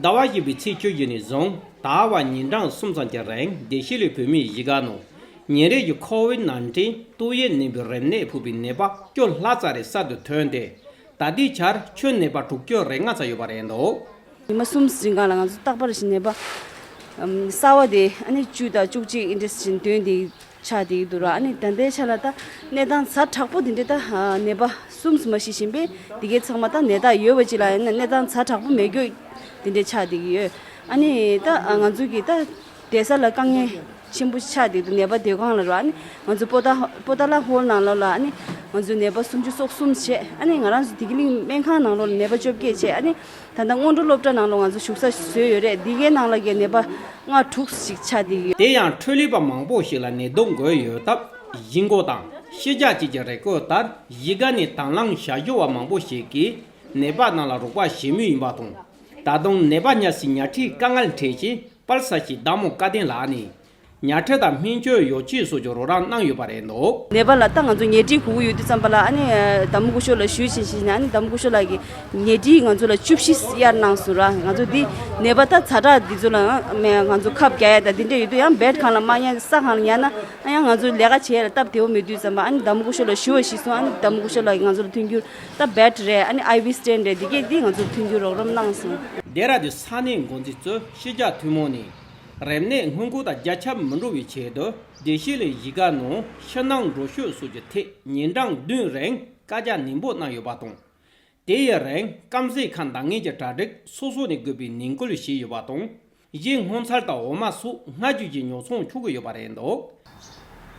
ཟླ་བ་བཞི་པའི་ཚེས་བཅུ་བཞི་ནས་བཟུང་ད་བར་ཉིན་གྲངས་གསུམ་ཙམ་གྱི་རིང་བདེ་སྐྱིད་གླིང་བོད་མིའི་གཞིས་སྒར་ནང་ཉིན་རེ་བཞིན་ཁོ་ཝིད་ནན་ཏིན་ཏོག་དབྱིབས་ནད་འབུའི་རིམས་ནད་ཕོག་པའི་ནད་པ་བཅུ་ལྷག་ཙམ་རེ་གསར་དུ་ཐོན་ཏེ། ད་ལྟའི་ཆར་ཁྱོན་ནད་པ་དྲུག་ཅུ་རེ་ལྔ་ཙམ་ཡོད་པ་རེད་འདུག་ཉི་མ་གསུམ་རིང་གང་ལ་ང་ཚོ་རྟག་པར་བཞིན་ནད་པ་གསར་བ་དེ་ཨ་ནི་བཅུ་དང་བཅུ་གཅིག་འདི་འདྲ་བཞིན་ཐོན་ཏེ་ཆགས་བསྡད་ཀྱི་འདུག་ར། ཨ་ནི་ད་ལྟའི་ཆ་ལ་ད་གནས་སྟངས་ཛ་དྲག་པོ་དེ་འདྲ་ད་ནད་པ་གསུམ་མ་ཤི་བཞིན་པས། དེ་གའི་ཚང་མ་ད་ནད་རྟགས་ཡོད་པ་ཅིག་ལ་ཡིན་ན་གནས་སྟངས་ཛ་དྲག་པོ་མེད་རྒྱུ་དེ་འདྲ་ཆགས་བསྡད་ཀྱི་ཡོད། ཨ་ནི་ད་ང་ཚོ་གི་ད་བསྡད་ས་ལ་དཀའ་ངལ་ཆེན་པོ་ཆགས་བསྡད་འདུག་ནད་པ་སྡོད་ཁང་ལ་ར། ཨ་ནི་ང་ཚོ་པོ་ཏཱ་པོ་ཏཱ་ལ་ཧོལ་ནང་ལོགས་ལ་ཨ་ནི་ང་ཚོ་ནད་པ་སུམ་ཅུ་སོ་གསུམ་བྱས། ཨ་ནི་ང་རང་ཚོ་བདེ་སྐྱིད་གླིང་སྨན་ཁང་ནང་ལོགས་ལ་ནད་པ་བཅོ་བརྒྱད་བྱས། ཨ་ནི་ད་ལྟ་སྔོན་འགྲོ་སློབ་གྲྭ་ནང་ལོགས་ང་ཚོ་བཞུགས་ས་བཟོས་ཡོད་རེད། འདི་གའི་ནང་ལ་གི་ནད་པ་ལྔ་དྲུག་ཞིག་ཆགས་བསྡད་ཡོད། དེ་ཡང་འཕྲོ་ལུས་པ་མང་པོ་ཞིག་ལ་ནད་དུག་འགོས་ཡོད་སྟབས། གཞིས་འགོ་དང་ཤེས་བྱ་བཅས་ཀྱི་རེ་སྐུལ་ལྟར་གཞིས་ཀ་ནས་དང་བླངས་བྱ་ཞུ་བ་མང་པོ་ཞིག་གིས་ནད་པ་རྣམས་ལ་རོགས་པ་བྱེད་མུས་ཡིན་པ་དང་། ད་དུང་ནད་པ་ཉལ་སའི་ཉལ་ཁྲིའི་དཀའ་ངལ་འཕྲད་ཆེད་དཔལ་ས་ཆའི་བདག་མོ་སྐལ་ལྡན་ལགས་ནས་ཉལ་ཁྲི་དང་སྨན་བཅོས་ཡོ་བྱད་སོགས་ཀྱི་རོགས་རམ་གནང་ཡོད་པ་རེད་འདུག་ནད་པ་ལ་ད་ང་ཚོ་ཉལ་ཁྲི་དགོས་ཀྱི་ཡོད་དུས་ཙམ་པ་ལ་ཨ་ནི་བདག་མོ་སྐུ་ཞབས་ལ་ཞུས་བྱས་བྱས་ནས། ཨ་ནི་བདག་མོ་སྐུ་ཞབས་ལགས་ཀྱིས་ཉལ་ཁྲི་ང་ཚོ་ལ་བཅུ་བཞི་གཡར་གནང་སོང་ར། ང་ཚོ་འདི་ནད་པ་ད་ཛ་དྲག་འདི་ཚོ་ལ་ང་ཚོ་ཁབ་རྒྱག་ཡ་ད་འདི་འདྲ་ཡོད་དུས་ཡང་བེད་གང་ལ་མ་ཉལ་ས་གང་ལ་ཉལ་ན་ཨ་ཡང་ང་ཚོ་ལས་ཀ་བྱེད་ཡ་ལ་སྟབས་བདེ་པོ་མེད་དུས་ཙམ་པ། ཨ་ནི་བདག་མོ་སྐུ་ཞབས་ལ་ཞུ་བ་ཞུས་སོང་། ཨ་ནི་བདག་མོ་སྐུ་ཞབས་ལགས་ཀྱིས་ང་ཚོ་ལ་མཐུན་འགྱུར་ད་བེད་རེད། ཨ་ནི་ཨའི་བི་སི་ཊེན་རེད། འདི་གས་འདི་ང་ཚོ་ལ་མཐུན་འགྱུར་རོགས་རམ་གནང་སོང་། ལྡེ་ར་ལྡུན་ས་གནས་འགོ་འཛིན་གཙོས་ཤེས་བྱ་ཐུན་མོང་ནས་རིམས་ནད་སྔོན་འགོག་དང་རྒྱ་ཁྱབ་མི་འགྲོ་བའི་ཆེད་དུ་བདེ་སྐྱིད་གླིང་གཞིས་ཀ་ནང་ཕྱི་ནང་འགྲོ་སྐྱོད་སོགས་ཀྱི་ཐད་ཉིན་གྲངས་བདུན་རིང་བཀའ་རྒྱ་ནན་པོ་གནང་ཡོད་པ་དང་། དེ་ཡི་རིང་སྐམ་ཟས་ཁ་འདང་ངེས་ཀྱི་གྲ་སྒྲིག་སོ་སོ་ནས་དགོས་པའི་ནན་སྐུལ་བྱས་ཡོད་པ་དང་། གཞན་སྔོ་ཚལ་དང་འོ་མ་སོགས་སྔ་རྒྱུ་གྱི་ཉོ་ཚོང་ཆོག་གི་ཡོད་པ་རེད་འདུག་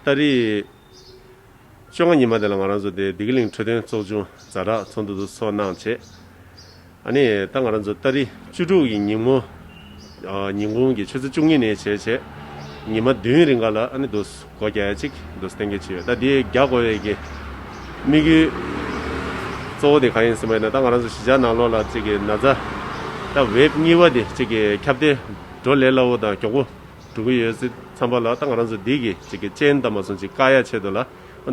ཏ་རིག་བཅོ་ལྔ་ཉི་མ་དེ་ལ་ང་རང་ཚོ་དེ་བདེ་སྐྱིད་གླིང་འཕྲོད་བསྟེན་ཚོགས་ཆུང་ཛ་དྲག་ཚོགས་འདུ་དུ་ཚོགས་གནང་བྱས། ཨ་ནི་ད་ང་རང་ཚོ་ཏ་རིག་བཅུ་དྲུག་གི་ཉིན་མོ། ཨ་ཉིན་གུང་གི་ཆུ་ཚོད་བཅུ་གཉིས་ནས་བྱས་བྱས་ཉི་མ་བདུན་རིང་ག་ལ་ཨ་ནི་དུ་སྒོ་རྒྱག་ཡ་གཅིག་དུ་གཏན་འཁེལ་བྱས་ཡོད། ད་དེ་རྒྱག་དགོས་པའི་གི་དམིགས་ཡུལ་གཙོ་བོ་དེ་གང་ཡིན་ཟེར་བ་ཡིན་ན། ད་ང་རང་ཚོ་གཞིས་ཆགས་ནང་ལོགས་ལ་གཅིག་གི་ན་ཚ་ད་ཝེབ་གཉིས་པ་དེ་གཅིག་གི་ཁྱབ་གདལ་འགྲོ་ལས་སླ་བོ་དང་མགྱོགས་པོ་འགྲོ་གི་ཡོད་ཙང་། ཙམ་པ་ལ་ད་ང་རང་ཚོ་འདི་གི་གཅིག་གི་རྐྱེན་དང་མ་སོང་ཅིག་བཀག་ཡ་ཆེད་དུ་ལ་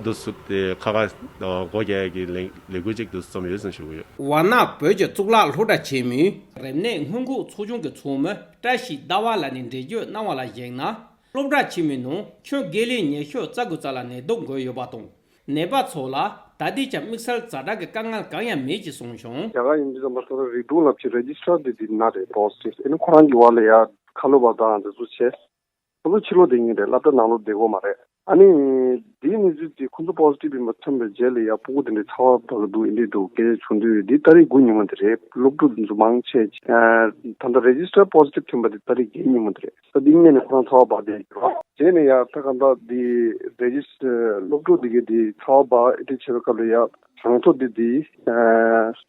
འདུག་སུ་དེ་ཁ་ཁ་སྒོ་རྒྱག་ཡ་གི་ལས་ལས་འགུལ་ཅིག་འདུག་རྩོམ་ཡོད་ཟེར་ཞུ་གི་ཡོད། ཝཱ་ཎ་བོད་ཀྱི་གཙུག་ལག་སློབ་གྲྭ་ཆེན་མོའི་རིམས་ནད་སྔོན་འགོག་ཚོགས་ཆུང་གི་ཚོགས་མི་བཀྲ་ཤིས་ཟླ་བ་ལགས་ནས་འགྲེལ་བརྗོད་གནང་བ་ལ་གཞིགས་ན། སློབ་གྲྭ་ཆེན་མོའི་ནང་ཁྱོན་དགེ་ལས་ཉི་ཤུ་རྩ་དགུ་རྩ་ལ་ནད་དུག་འགོས་ཡོད་པ་དང་། ནད་པ་ཚོ་ལ་ད་ལྟའི་ཆར་དམིགས་བསལ་ཛ་དྲག་གི་དཀའ་ངལ་གང་ཡང་མེད་ཅེས་གསུངས་བྱུང་། རྒྱ་གར་ཡིན་དུས་ཙམ་པ་ད་ལྟ་རིག་དྲུག་ལབ་ཀྱི་རེ་ཇི་སི་ཊར་དེ་དེ་ན་རེད། པོ་སི་ཊིབ་ཨེ་ནི་ཁོ་རང་གི་བར་ལ་ཡ་ཁ་ལོ་བ་དང་དེ་ཚོ་བྱས། ཁོ་ཚོ་ཕྱི་ལོགས་བསྡད་ཀྱི་རེད། སློབ་གྲྭ་ནང་ལོགས་བསྡད་ཀྱི་ཡོད་མ་རེད། ཨ་ནི་དེའི་གནས་ཚུལ་དེ་ཁོ་ཚོ་པོ་སི་ཊིབ་ཡིན་པ་ཐོན་པའི་རྗེས་ལ་ཡ་སྤུ་གུ་དེ་འདྲའི་ཚ་བ་འབར་གྱི་འདུག་ཨེ་འདྲས་འདུག་སྐད་ཆ་བྱུང་དུས་དེ་ཏ་རིག་དགུ་ཉིན་མོ་དེ་རེད། སློབ་ཕྲུག་དེ་ཚོ་མང་ཆེ་ཨ་ད་ལྟ་རེ་ཇི་སི་ཊར་པོ་སི་ཊིབ་ཐོན་པ་དེ་ཏ་རིག་བརྒྱད་ཉིན་མོ་དེ་རེད། ད་དེ་སྔོན་ནས་ཁོ་རང་ཚ་བ་འབར་བསྡད་ཡོད་རེད། རྗེས་ནས་ཡ་ད་ག་ད་དེ་རེ་ཇི་སི་ཊར་སློབ་ཕྲུག་དེ་གའི་དེ་ཚ་བ་འབར་ཨེ་འདྲས་བྱས་པའི་སྐབས་ལ་ཡ་གྲངས་ཐོ་དེ་དེ་ཨ་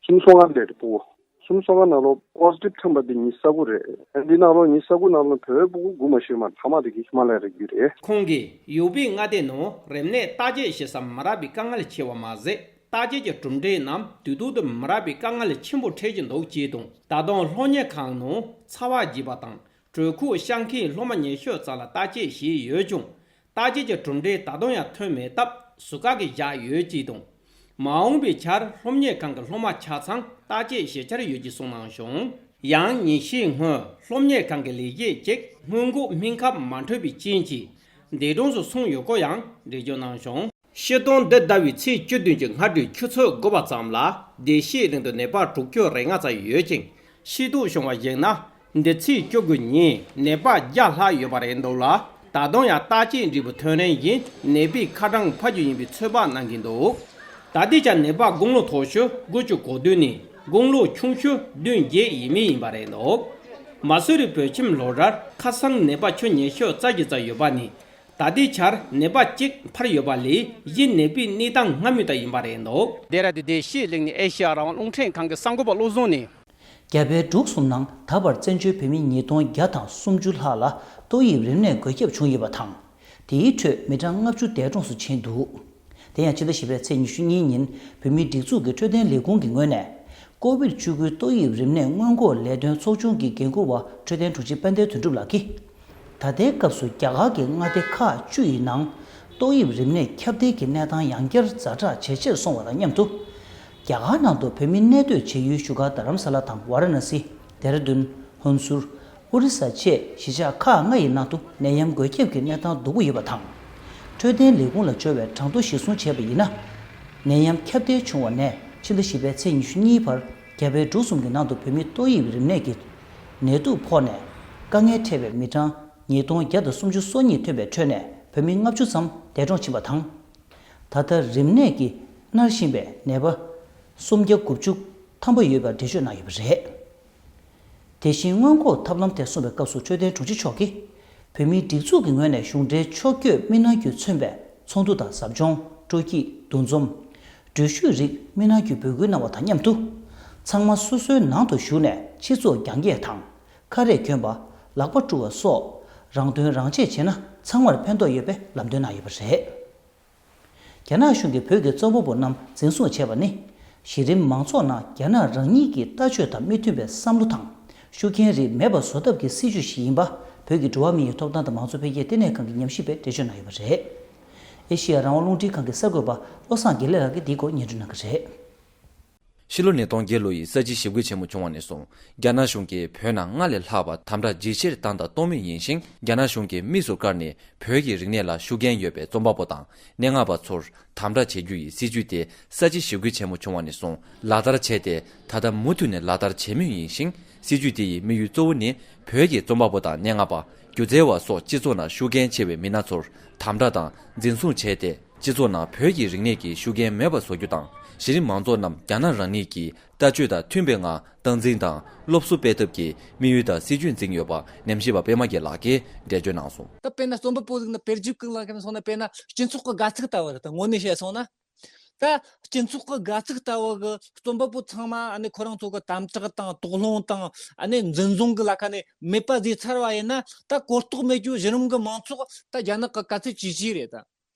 སུམ་ཅུ་སོ་ལྔ་སླེབས་རེད་སྤུ་གུ། སུམ་ཅུ་སོ་ལྔ་ནང་ལོགས་པོ་སི་ཊིབ་ཐོན་པ་དེ་ཉི་ཤུ་རྩ་དགུ་རེད། འདི་ནང་ལོགས་ཉི་ཤུ་རྩ་དགུ་ནང་ལོགས་བོད་པའི་སྤུ་གུ་དགུ་མ་ཞིག་མ་ཐ་མ་དེ་གི་ཧི་མ་ལ་ཡ་རི་རྒྱུད་རེད། ཁོང་གིས་ཡུ་པི་མངའ་སྡེ་ནང་རིམས་ནད་བརྟག་དཔྱད་བྱེད་ས་མ་རག་པའི་དཀའ་ངལ་ཆེ་བ་མ་ཟད། བརྟག་དཔྱད་ཀྱི་གྲུབ་འབྲས་རྣམས་དུས་ཐོག་ཏུ་མ་རག་པའི་དཀའ་ངལ་ཆེན་པོ་འཕྲད་ཀྱི་འདུག་ཅེས་དང་། ད་དུང་སློབ་གཉེར་ཁང་ནང་ཚ་བ་རྒྱས་པ་དང་། གྲོད་ཁོག་གཤགས་མཁན་སློབ་མ་ཉི་ཤུ་རྩ་ལ་བརྟག་དཔྱད་བྱས་ཡོད་ཀྱང་། བརྟག་དཔྱད་ཀྱི་གྲུབ་འབྲས་ད་དུང་ཡང་ཐོན་མེད་སྟབས་ཟུར་བཀག་གིས་བཞག་ཡོད་ཅེས་དང་། མ་འོངས་པའི་ཆར་སློབ་གཉེར་ཁང་གི་སློབ་མ་ཆ་ཚང་བརྟག་དཔྱད་བྱེད་འཆར་ཡོད་ཅེས་གསུངས་གནང་བྱུང་། ཡང་ཉིན་ཤས་སྔོན་སློབ་གཉེར་ཁང་གི་ལས་བྱེད་ཅིག་སྔོན་འགོག་སྨན་ཁབ་མ་འཕྲོད་པའི་རྐྱེན་གྱིས་འདས་གྲོངས་སུ་སོང་ཡོད་སྐོར་ཡང་འགྲེལ་བརྗོད་གནང་བྱུང་། སྤྱིར་བཏང་འདི་ཟླ་བའི་ཚེས་བཅུ་བདུན་གྱི་སྔ་དྲོའི་ཆུ་ཚོད་དགུ་པ་ཙམ་ལ་བདེ་སྐྱིད་གླིང་དུ་ནད་པ་དྲུག་ཅུ་རེ་ལྔ་ཙམ་ཡོད་ཅིང་། ཤེས་རྟོགས་བྱུང་བར་གཞིགས་ན། འདི་ཚེས་བཅུ་དགུ་ཉིན་ནད་པ་བརྒྱ་ལྷག་ཡོད་པ་རེད་འདུག་ལ། ད་དུང་ཡང་བརྟག་དཔྱད་འབྲས་བུ་ཐོན་རན་བཞིན་ནད་པའི་ཁ་གྲངས་འཕར་རྒྱུ་ཡིན་པའི་ཚོད་དཔག་གནང་གི་འདུག་ད་ལྟའི་ཆར་ནད་པ་དགུང་ལོ་མཐོ་ཤོས་དགུ་བཅུ་གོ་བདུན་ནས་དགུང་ལོ་ཆུང་ཤོས་བདུན་བརྒྱད་ཡས་མས་ཡིན་པ་རེད་འདུག་མ་སུ་རི་བོད་ཁྱིམ་སློབ་གྲྭར་ཁ་སང་ནད་པ་ཁྱོན་ཉི་ཤུ་རྩ་བཞི་ཙམ་ཡོད་པ་ནས། ད་ལྟའི་ཆར་ནད་པ་གཅིག་འཕར་ཡོད་པ་ལས་གཞི་ནད་པའི་གནས་སྟངས་སྔ་མོ་ལྟར་ཡིན་པ་རེད་འདུག་དེ་ར་དེ་བདེ་སྐྱིད་གླིང་ནས་ཨེ་ཤེ་ཡ་རང་དབང་རླུང་འཕྲིན་ཁང་གི་གསར་འགོད་པ་བློ་བཟང་ནས། རྒྱ་བལ་འབྲུག་གསུམ་ནང་ད་བར་བཙན་བྱོལ་བོད་མི་ཉིས་སྟོང་བརྒྱ་དང་སུམ་ཅུ་ལྷག་ལ་ཏོག་དབྱིབས་རིམས་ནད་འགོས་ཁྱབ་བྱུང་ཡོད་པ་དང་། དེའི་ཁྲོད་མི་གྲངས་ལྔ་བཅུ་འདས་གྲོངས་སུ་ཕྱིན་འདུག་དེ་ཡང་ཕྱི་ཟླ་བཞི་པའི་ཚེས་ཉི་ཤུ་གཉིས་ཉིན་བོད་མིའི་སྒྲིག་འཛུགས་ཀྱི་འཕྲོད་བསྟེན་ལས་ཁུངས་ཀྱི་ངོས་ནས། ཀོ་བིད་བཅུ་དགུ་ཏོག་དབྱིབས་རིམས་ནད་སྔོན་འགོག་ལས་དོན་ཚོགས་ཆུང་གི་འགན་འཁུར་བ་འཕྲོད་བསྟེན་དྲུང་ཆེ་དཔལ་ལྡན་དོན་གྲུབ་ལགས་ཀྱིས། ད་ལྟའི་སྐབས་སུ་རྒྱ་གར་གྱི་མངའ་སྡེ་ཁག་བཅུ་ཡི་ནང་ཏོག་དབྱིབས་རིམས་ནད་ཁྱབ་གདལ་གྱི་གནས་སྟངས་ཡང་བསྐྱར་ཛ་དྲག་ཇེ་ཆེར་སོང་བ་དང་མཉམ་དུ། རྒྱ་གར་ནང་དུ་བོད་མི་གནས་སྡོད་བྱེད་ཡུལ་བཞུགས་སྒར་རྡ་རམ་ས་ལ་དང་ཝཱ་ར་ཎ་སི། ལྡེ་ར་ལྡུན། ཧོན་སུར། ཨོ་རི་ས་བཅས་གཞིས་ཆགས་ཁག་ལྔ་ཡི་ནང་དུ་ནད་ཡམས་འགོས་ཁྱབ་ཀྱི་གནས་སྟངས་སྡུག་པོ་ཡོད་པ་དང་། འཕྲོད་བསྟེན་ལས་ཁུངས་ལ་འབྱོར་བའི་གྲངས་ཐོ་གཞིར་བཟུང་བྱས་པ་ཡིན་ན། ནད་ཡམས་ཁྱབ་གདལ་བྱུང་བ་ནས་ཕྱི་ཟླ་བཞི་པའི་ཚེས་ཉི་ཤུ་གཉིས་བར་རྒྱ་བལ་འབྲུག་གསུམ་གྱི་ནང་དུ་བོད་མི་ཏོག་དབྱིབས་རིམས་ནད་ཀྱི་ནད་དུག་ཕོག་ནས་དཀའ་ངལ་འཕྲད་པའི་མི་གྲངས་ཉིས་སྟོང་བརྒྱ་དང་སུམ་ཅུ་སོ་གཉིས་ཐོན་པའི་ཁྲོད་ནས་བོད་མི་ལྔ་བཅུ་ཙམ་འདས་གྲོངས་ཕྱིན་པ་དང་། ད་ལྟ་རིམས་ནད་ཀྱིས་མནར་བཞིན་པའི་ནད་པ་སུམ་བརྒྱ་དགུ་བཅུ་ཐམ་པ་ཡོད་པར་འགྲེལ་བརྗོད་གནང་ཡོད་པ་རེད། དེ་བཞིན་སྔོན་འགོག་ཐབས་ལམ་ཐད་གསུངས་པའི་སྐབས་སུ་འཕྲོད་བསྟེན་དྲུང་ཆེ་མཆོག་གིས། བོད་མིའི་སྒྲིག་འཛུགས་ཀྱི་ངོས་ནས་གཞུང་འབྲེལ་ཕྱོགས་བསྐྱོད་མི་སྣ་བརྒྱུད་མཚོན་པའི་ཚོགས་འདུ་དང་ཟབ་སྦྱོང་། སྤྲོ་སྐྱིད། འདུ་འཛོམས། འགྲུལ་བཞུད་རིགས་མི་སྣ་བརྒྱུད་འབོད་སྐུལ་གནང་བ་དང་མཉམ་དུ། ཚང་མ་སོ་སོའི་ནང་དུ་བཞུགས་ནས་སྤྱི་ཚོགས་རྒྱང་སྐྱེད་དང་། ཁ་རས་གྱོན་པ། ལག་པ་བཀྲུ་བ་སོགས་རང་དོན་རང་གཅེས་བྱས་ན་ཚང་མར་ཕན་ཐོགས་ཡོད་པའི་ལམ་སྟོན་གནང་ཡོད་པ་རེད། རྒྱ་ནག་གཞུང་གིས་བོད་ཀྱི་རྩོམ་པ་པོ་རྣམས་འཛིན་བཟུང་བྱས་པ་ནི། གཞི་རིམ་མང་ཚོགས་ནང་རྒྱ་ནག་རང་ཉིད་ཀྱི་ལྟ་སྤྱོད་དང་མི་མཐུན་པའི་བསམ་བློ་དང་། ཤུགས་རྐྱེན་རིགས་མེད་པར་བཟོ་ཐབས་ཀྱི་སྲིད་ཇུས་ཤིག་ཡིན་པ། བོད་ཀྱི་འགྲོ་བ་མིའི་ཐོབ་ཐང་དང་མང་གཙོ་འཕེལ་རྒྱས་ལྟེ་གནས་ཁང་གི་ཉམས་ཞིབ་པས་འགྲེལ་བརྗོད་གནང་ཡོད་པ་རེད། ཨེ་ཤེ་ཡ་རང་དབང་རླུང་འཕྲིན་ཁང་གི་གསར་འགོད་པ་བློ་བཟང་དགེ་ལེགས་ལགས་ཀྱིས་འདིའི་སྐོར་སྙན་སྒྲོན་གནང་གི་རེད། ཕྱི་ལོ་ཉིས་སྟོང་བརྒྱད་ལོ་ཡི་ས་བྱི་ཞི་རྒོལ་ཆེན་མོ་བྱུང་བ་ནས་བཟུང་རྒྱ་ནག་གཞུང་གིས་བོད་ནང་སྔར་ལས་ལྷག་པར་དམ་དྲག་ཇེ་ཆེར་བཏང་དང་གཏོང་མུས་ཡིན་ཞིང་། རྒྱ་ནག་གཞུང་གིས་དམིགས་སུ་བཀར་ནས་བོད་ཀྱི་རིག་གནས་ལ་ཤུགས་རྐྱེན་ཡོད་པའི་རྩོམ་པ་པོ་དང་སྙན་ངག་པ་ཚོར་དམ་དྲག་བྱེད་རྒྱུ་ཡི་སྲིད་ཇུས་དེ་ས་བྱི་ཞི་རྒོལ་ཆེན་མོ་བྱུང་བ་ནས་བཟུང་ལག་བསྟར་བྱས་ཏེ། ད་ལྟ་མུ་མཐུད་ནས་ལག་བསྟར་བྱེད་མུས་ཡིན་ཞིང་། སྲིད་ཇུས་དེ་ཡི་དམིགས་ཡུལ་གཙོ་བོ་ནི་བོད་ཀྱི་རྩོམ་པ་པོ་དང་སྙན་ངག་པ། སྒྱུ་རྩལ་བ་སོགས་སྤྱི་ཚོགས་ནང་ཤུགས་རྐྱེན་ཆེ་བའི་མི་སྣ་ཚོར་དམ་དྲག་དང་འཛིན་བཟུང་བྱས་ཏེ། སྤྱི་ཚོགས་ནང་བོད་ཀྱི་རིག་གནས་ཀྱི་ཤུགས་རྐྱེན་མེད་པར་བཟོ་རྒྱུ་དང་། གཞི་རིམ་མང་ཚོགས་རྣམས་རྒྱ་ནག་རང་ཉིད་ཀྱི་ལྟ་སྤྱོད་དང་མཐུན་པའི་ངང་སྟངས་འཛིན་དང་སློབ་གསོ་སྤེལ་ཐབས་ཀྱི་དམིགས་ཡུལ་དང་སྲིད་ཇུས་འཛིན་ཡོད་པ་ཉམས་ཞིབ་པ་པད་མ་རྒྱལ་ལགས་ཀྱིས་འགྲེལ་བརྗོད་གནང་སོང་། ད་དཔེར་ན་རྩོམ་པ་པོ་ཟིག་ནི་དཔེར་བརྗོད་ཀྱི་ལ་ཁ་ནས་སོང་ན། དཔེར་ན་སྤྱི་ཚོགས་ཀྱི་དགའ་ཚིག་ལྟ་བུ་རེད། ད་དངོས་གནས་བཤད་སོང་ན། ད་སྤྱི་ཚོགས་ཀྱི་དགའ་ཚིག་ལྟ་བུ་གི་རྩོམ་པ་པོ་ཚང་མ་ཨ་ནི་ཁོ་རང་ཚོ་གི་དམ་དྲག་དང་དོགས་སློང་དང་ཨ་ནི་འཛིན་བཟུང་གི་ལ་ཁ་ནས་མེད་པ་བཟོས་ཚར་བ་ཡིན་ན། ད་གོ་རྟོགས་མེད་རྒྱུ་གཞི་རིམ་གྱི་མང་ཚོགས་ད་རྒྱ་ནག་གི་ག་ཚོད་ཇེ་ཆེ་རེད་ད།